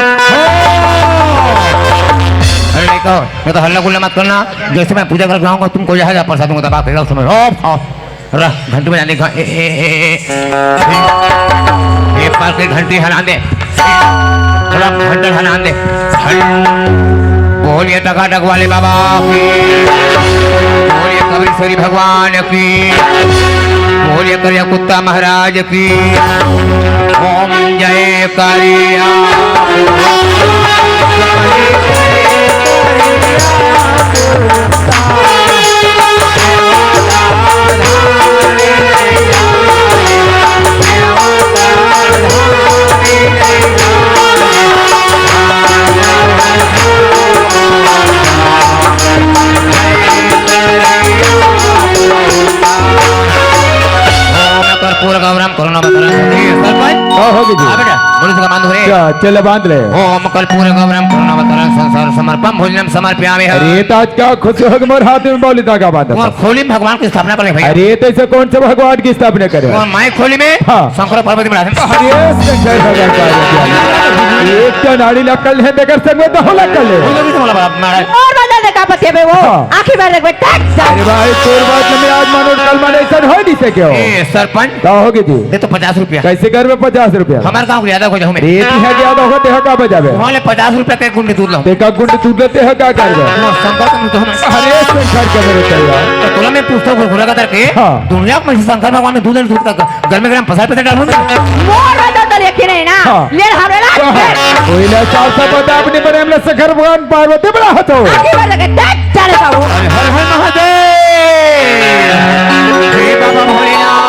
अरे नहीं कहो, मैं तो हल्ला गुल्ला मत करना। जैसे मैं पूजा करके आऊंगा, तुमको यहाँ जा प्रसाद दूंगा, दबा के रहो, समझ लो। रह, घंटी बजाने का, ए, ए, ए, ए, ए। ये पास के घंटी हला दे। थोड़ा घंटा हला दे। घं-, बोलिए टकाटक वाले बाबा की। बोलिए कबीश्वरी भगवान की। बोलिए करिया कुत्ता महाराज की। ओम जय करिया। ओम कर्पूर गौरम करुणावतारम। सरपंच। हाँ, हो गई जी। हाँ बेटा, बोलो इसका बांध रे। अच्छा, चले बांध ले। ओम कर्पूर गौरम करुणावतारम संसार समर्पम भोजनम समर्पयामि। अरे, तो आज का खुश हो के मोर हाथ में बावली धागा बांधा? मोर खोली में भगवान की स्थापना करे भैया। अरे, तो ऐसे कौन से भगवान की स्थापना करे? मोर माई खोली में हाँ। शंकर पार्वती में रहते हैं। अरे, शंकर भगवान पार्वती। एक तो नाड़ी लक्कल है, देकर संग में दो लक्कल है। वो लोग भी तो बोला बड़ा महाराज। और बदल दे का पतिया में वो। हाँ। आँखी भर देख बेटा। अरे भाई, तोर बात में आज मानो कल माने ऐसा हो नहीं सके हो। ए, सरपंच। का होगे जी? दे तो पचास रुपया। कैसे करबे पचास रुपया? हमारे गांव के ज्यादा हो जाऊं मैं। रेत है ज्यादा होगा, तेहा का बजाबे? वहाँ ले पचास रुपया के गुंडी दूध लाऊं। ते का गुंडी दूध लेते है, का करबे? वो संपर्क में तो हम अरे, शंकर के मेरे चल यार। तो तोला मैं पूछता हूँ, घुरा का करके। हाँ। दुनिया में शंकर भगवान में दूध दूध का गर्मी गर्म पसार पे डालूं मैं। मोर बता तो यकीन है ना? हाँ। ले हमरे ना। हाँ। कोई ना, साफ साफ बता, अपने बड़े हमने शंकर भगवान पार्वती बड़ा हतो। आगे बढ़ लगे, देख, जाने का वो। हर हर महादेव। हे बाबा भोलेनाथ।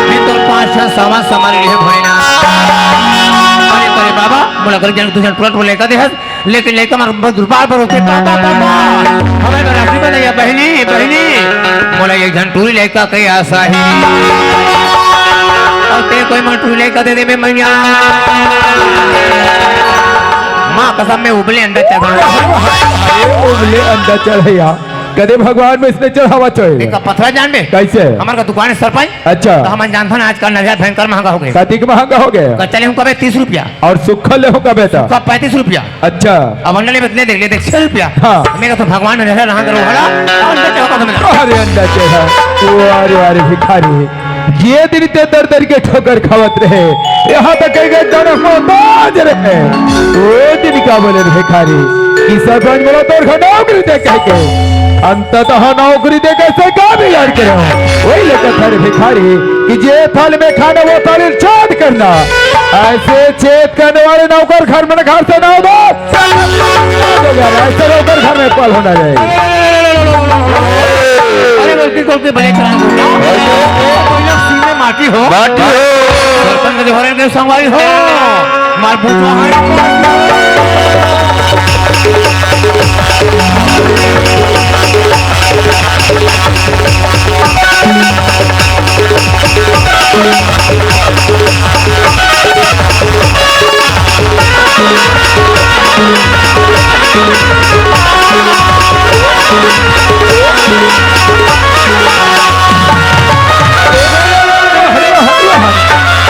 मैं तो पाँच छह सामान सामान लिए भोलेनाथ। अरे, अरे बाबा, मोला कर जन तुझे प्लॉट बोले का देहत, लेकिन लेकर मार बस दुर्बार पर होते, पापा, पापा। हमें तो राखी बंधे या बहनी, बहनी। मोला एक झन टूरी लेकर के आशा ही। और ते कोई मन टूरी लेकर दे दे, मैं मैया। माँ कसम में उबले अंडा चढ़ा। अरे, उबले अंडा चढ़ैया। कदे भगवान में इसने चढ़ावा चढ़े। देखा, पथरा जान बे। कैसे? हमार का दुकान है सरपंच। अच्छा। तो हम जानथन आजकल नरियर भयंकर महंगा हो गए। कतिक महंगा हो गए? कच्चा ले हूँ कबे तीस रुपया। और सुखा ले हूँ कबे तो? सुखा पैंतीस रुपया। अच्छा। अब अंडा ले बतले देख ले, देख, छह रुपया। हाँ। मैं कहता भगवान ने रहा करो हरा, अंडा चढ़ा दो मेरा। अरे अंडा चढ़ा। अरे, अरे भिखारी। ये दिन ते दर दर के ठोकर खावत रहे, यहाँ तक कह गए जन मोहताज रहे। वो दिन का बोले भिखारी कि सरपंच बोला तोर घर नौकरी दे कह के, अंततः नौकरी दे कैसे का बिगाड़ के रहो। वही लेकर था रे भिखारी कि जे थाल में खाना वो थाल छेद करना, ऐसे छेद करने वाले नौकर घर में घर से ना उधर। ऐसे नौकर घर में पल होना चाहिए। अरे गलती गलती बड़े चला। कोई ना सीने माटी हो। माटी हो। बर्तन के जोहरे के संगवारी हो। मार बूझ।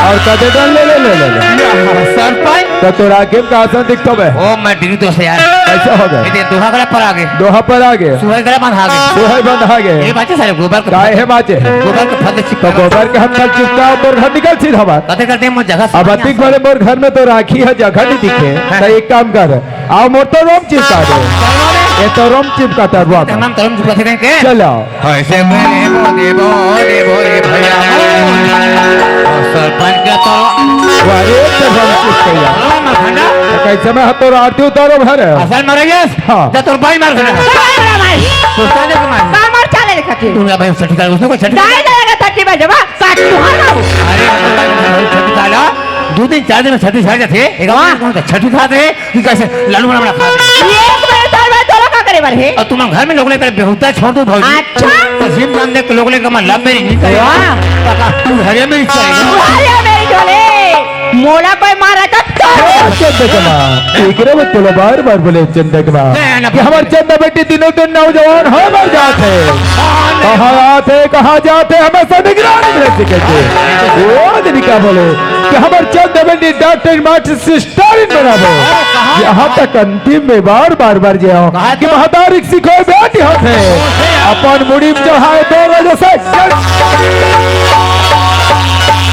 और कदे डन ले ले ले ले ले। सरपंच। तो तोरा आगे में कहाँ से दिखतो बे? ओ मैं डिग्री तो से यार। कैसे हो गए? ये दोहा गला पर आ गए। दोहा पर आ गए। सुहाई गला बंद आ गए। सुहाई बंद आ गए। ये बात सारे गोबर का काहे बात है? गोबर का फल चिपका। तो गोबर के हम फल चिपका और घर निकल सीधा बात। कते करते मोर जगह अब अतिक बड़े मोर घर में तो राखी है, जगह नहीं दिखे। हाँ। तो एक काम कर, आओ मोर तो रोम चिपका दे। ये तो रोम चिपका था रोम। हम तो रोम चिपका थे के? चलो। ऐसे बोले बोले बोले बोले भैया। और सरपंच का तो अरे तो रोम चिपका यार। अरे मखंडा। तो कैसे मैं हाथ तो आरती उतारो भर है? असल मर गया। हाँ। जा तोर भाई मार खड़ा। का मार खड़ा भाई? तो साले को मार। का मार चाले देखा के? दुनिया भाई सठी का उसने को सठी दाई दाई का सठी भाई जमा, का तुहार बाबू। अरे, सठी का ला, दो दिन, चार दिन में सठी छा जाते। एक बार कौन सा सठी खाते? कि कैसे लालू बड़ा बड़ा खाते। एक बार तोर भाई तोला का करे बार है? और तुम घर में लोग लेकर बेहुता छोड़ दो भौजी। अच्छा। तो जिम जान दे के लोग लेकर मैं लव मेरी नहीं करे। वाह। तू हरिया मेरी चाहिए। हरिया मेरी चले। मोला कोई मारा त तो। चंदा के माँ, एकरे में तोला बार-बार बोले चंदा के माँ, नहीं, नहीं, कि हमर चंदा बेटी दिनों दिन नौजवान हो मर जात हे। हाँ, नहीं। कहाँ आत हे, कहाँ जात हे, हमेशा निगरानी में रहथे कहिथे। वो दिन का बोले कि हमर चंदा बेटी डॉक्टर मास्टर सिस्टरिन बनाबो। हाँ, कहाँ यहाँ तक अंतिम में बार-बार, बार जे हो कहाँ कि तो? महतारी के सिखोय बेटी होथे। अपन मुड़ी में चढ़ाए तोर वजह से चल-,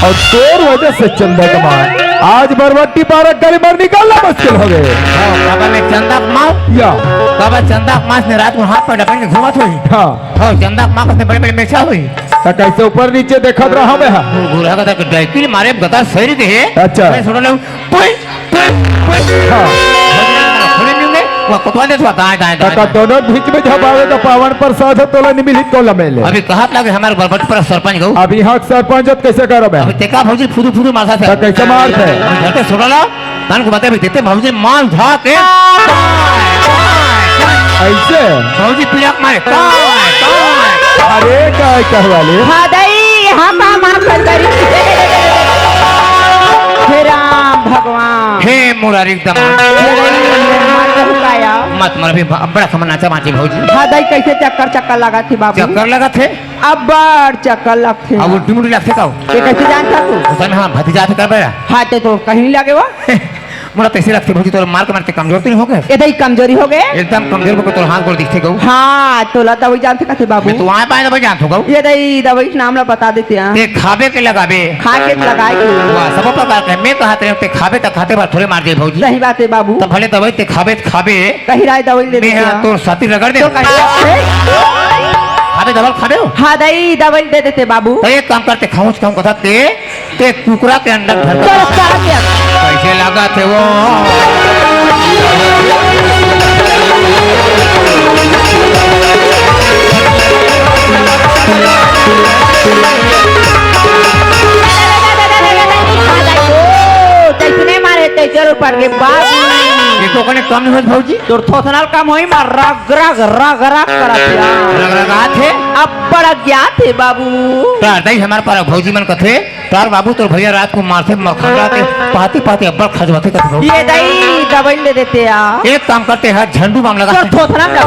अउ तोर वजह से चंदा के माँ, आज बरबट्टी पारा के गली म निकलना मुश्किल हो गे। हाँ, काबर ले चंदा के माँ? या। काबर चंदा के माँ ने रात में हाथ पैर लपेट के घूमत होही। हाँ। हाँ, चंदा के माँ कस बड़े-बड़े मेछा होही। त कइसे ऊपर नीचे देखत रहा मैं हा? गुरहा का तक डाइकिल मारे गदा सही के हे। अच्छा। मैं सुन लूँ, पुई, पुई, पुई। हाँ। थोड़े नहीं होंगे, वो कोतवाल देथे, दाएं, दाएं, दाएं, त का दाएं। दोनों बीच में जब आवे त पावन प्रसाद हो, तोला नहीं मिली, तोला मिले। अभी कहत लागे हमर बरबट्टी पारा सरपंच गऊ। अभी यहाँ सरपंच हो त कइसे करबे? अभी तेका भौजी फुदू फुदू मारथे। त कइसे मारथे? अभी घर के सुन ला, तन को बता भी देते भौजी माल झा के। अइसे? भौजी पीड़ा के मारे। अरे काय कहवाले? हाँ दाई, यहाँ का माँ खरखरी। हे राम भगवान। हे मुरारी एकदम। हे दाई, मत कहू काया। मत मर भी ब-, बड़ा खमन नाचा माची भौजी। हाँ दाई, कइसे चक्कर चक्कर लागत हे बाबू? चक्कर लागत हे? अब्बड़ चक्कर लगथे। अब उल्टी मुल्टी लगथे का? ये कइसे जानता तू? उसन हाँ भतीजा थे कर बेरा। हाँ ते तो कहीं नहीं लगे वो। मोला तइसे लगथे भौजी, तोर मार के मारते कमजोर तो नहीं हो गे? ये दाई कमजोरी हो गे? एकदम कमजोर हो गे, तोर हाथ गोड़ दिखथे गऊ। हाँ, तोला दवाई जानथे कथे बाबू। मैं तो आए पाए दवाई जानथो गऊ। ये दाई दवाई के नाम ला बता देते हैं। ते खाबे के लगाबे? खा के लगाए के। वाह, सब प्रकार के। मैं कहत रहे, ते खाबे त खाते बार थोड़े मार दे भौजी। सही बात हे बाबू। त भले दवाई ते खाबे त खाबे। कही राय दवाई ले मैं देते हाँ हैं। तोर साथी रगड़ दे। तो कहीं खाबे दवाई खाबे हो? हाँ दाई, दवाई दे देते बाबू। त एक काम करते, खाऊं खाऊं कथा ते ते कुकरा के अंडा धर। चल, चल, चल। कइसे लागत हे वो? ओ, तइसने मारे, तइसर ऊपर के बाप। ये तो कने कम नहीं होत भौजी। तोर थोथना ल कम होई मार, रग, रग, रग, रग करत हे। रग, रग आत हे? अब्बड़ अज्ञात हे बाबू। त दाई हमर पारा भौजी मन कथे, तार बाबू तोर भैया रात को मारथे मखंडा के पाती पाती अब्बड़ खजवाथे कथे। ये दाई दवाई ले देते आ। एक काम करते हैं, झंडू बाम लगा तो दे। थोथना कर।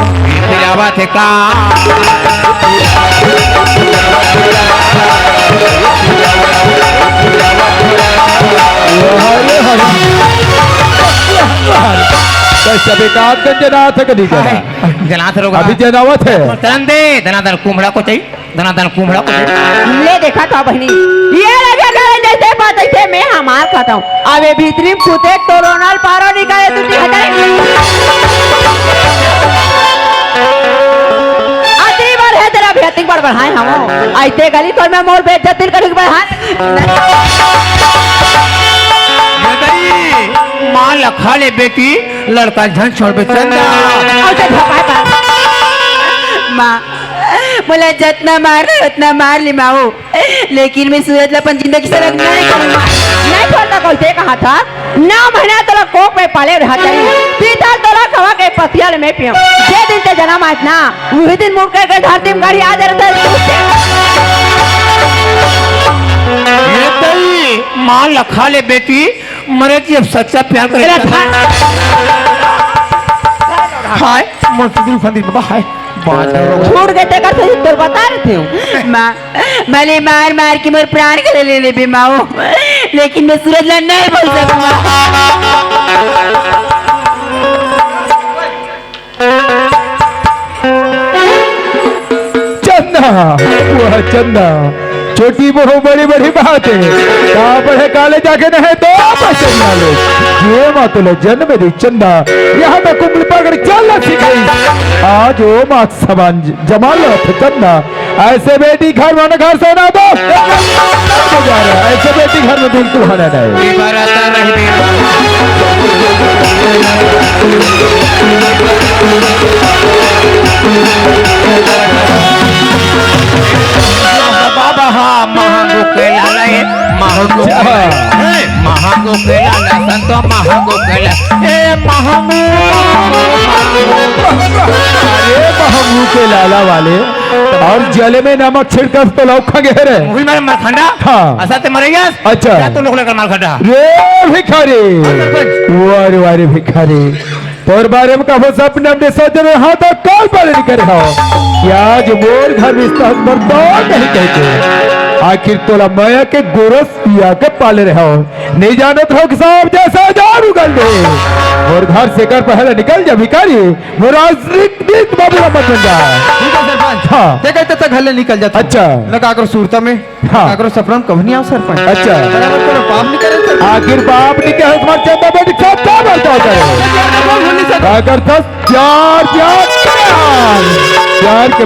ये आवा थे का? अरे हरे। कैसे बेकार गंजनाथ कदी करा। जनाथ रोगा। अभी जनावत हे। चलन दे, दनादन कुम्हड़ा को चाहिए। दनादन कुम्हड़ा को। ले देखा था बहिनी, ये लगे करे जइसे बात अइसे मैं हमार खाता हूँ। अबे भीतरी में खुदे टोरोनल पारो निकाले तू ती हटे। अतरी बार हे तेरा भी अतिक बार बढ़ाए हम। अइसे गली तोर में मोर बेइज्जती करी बढ़ाए। ये दई, माँ लखा ले बेटी, लड़का झन छोड़बे चंदा। अउ ते भपाए पार। माँ, मोला जतना मारना हे, ओतना मार ले माऊ, लेकिन मैं सूरज ला अपन जिंदगी से अलग नहीं करूँगा। नहीं छोड़ता, कइसे कहा था? नौ महीना तोला कोख में पाले रहा तेरी। पीतल तोला खवा के पतिया ले मैं पियो। जे दिन ते जनम आए ना, उही दिन मुड़ के धरती में गाड़ी आ जा रहा था। ये दई, माँ लखा ले बेटी, मरे जी अब सच्चा प्यार करे। तेरा था। हाय, मोर सुधरू फंदी बाबा, हाय। बात है। छूट गए तेकर से तोर बता रहे थे। माँ, भले मार मार के मोर प्राण के ले लेबे माओ, लेकिन मैं सूरज ला नहीं भूल सकूंगा। चंदा, वाह चंदा, छोटी बहू बड़ी बड़ी बात है। कहाँ पढ़े काले जाके नहीं तो बचन वाले। ये माँ तो ले जन्म दी चंदा, यहाँ तक उंगली पकड़ चलना सिखाई। आज ओ माँ समान जमाल चंदा, ऐसे बेटी घर में, घर से ना दो। ऐसे बेटी घर में बिल्कुल होना नहीं। बाबा, हाँ, महागो के लाला, ये महागो के लाला, हे, महा महंगू के लाला, संतो महंगू के लाला, ए महंगू, महंगू, महंगू। अरे महंगू के लाला वाले, अउ जल में नमक छिड़कस त लौका गे रे। मुही मारे मरखंडा। हाँ। असा ते मरइयास। अच्छा। जा तो लोग लेकर माल खड्डा। रे भिखारी। सरपंच। वाह रे, वाह रे भिखारी। तोर बारे में कभू सपना में सोचे रहे हँव त काल पाले नइ करे हँव। कि आज मोर घर में इस तरह बर्दाश्त नहीं कहते। आखिर तोला मया के गोरस पिया के पाले रहे हँव। नइ जानत हँव कि साँप जइसे जान उगल दे। मोर घर से कर पहले निकल जा भिखारी। मोर आज रिक रिक बाबू ला मत बन जा। ठीक हे सरपंच। हाँ। ते कहिथे त घर ले निकल जाथँव। अच्छा। न काकरो सुरता में, हाँ। काकरो सपना में कभू नइ आँव सरपंच। अच्छा। बराबर कोनो पाप नइ करे सरपंच। आखिर पाप नइ करे, तुम्हार चंदा बेटी सब का बरता होता है। सरपंच। अगर दस प्यार, प्यार, प्यार, प्यार के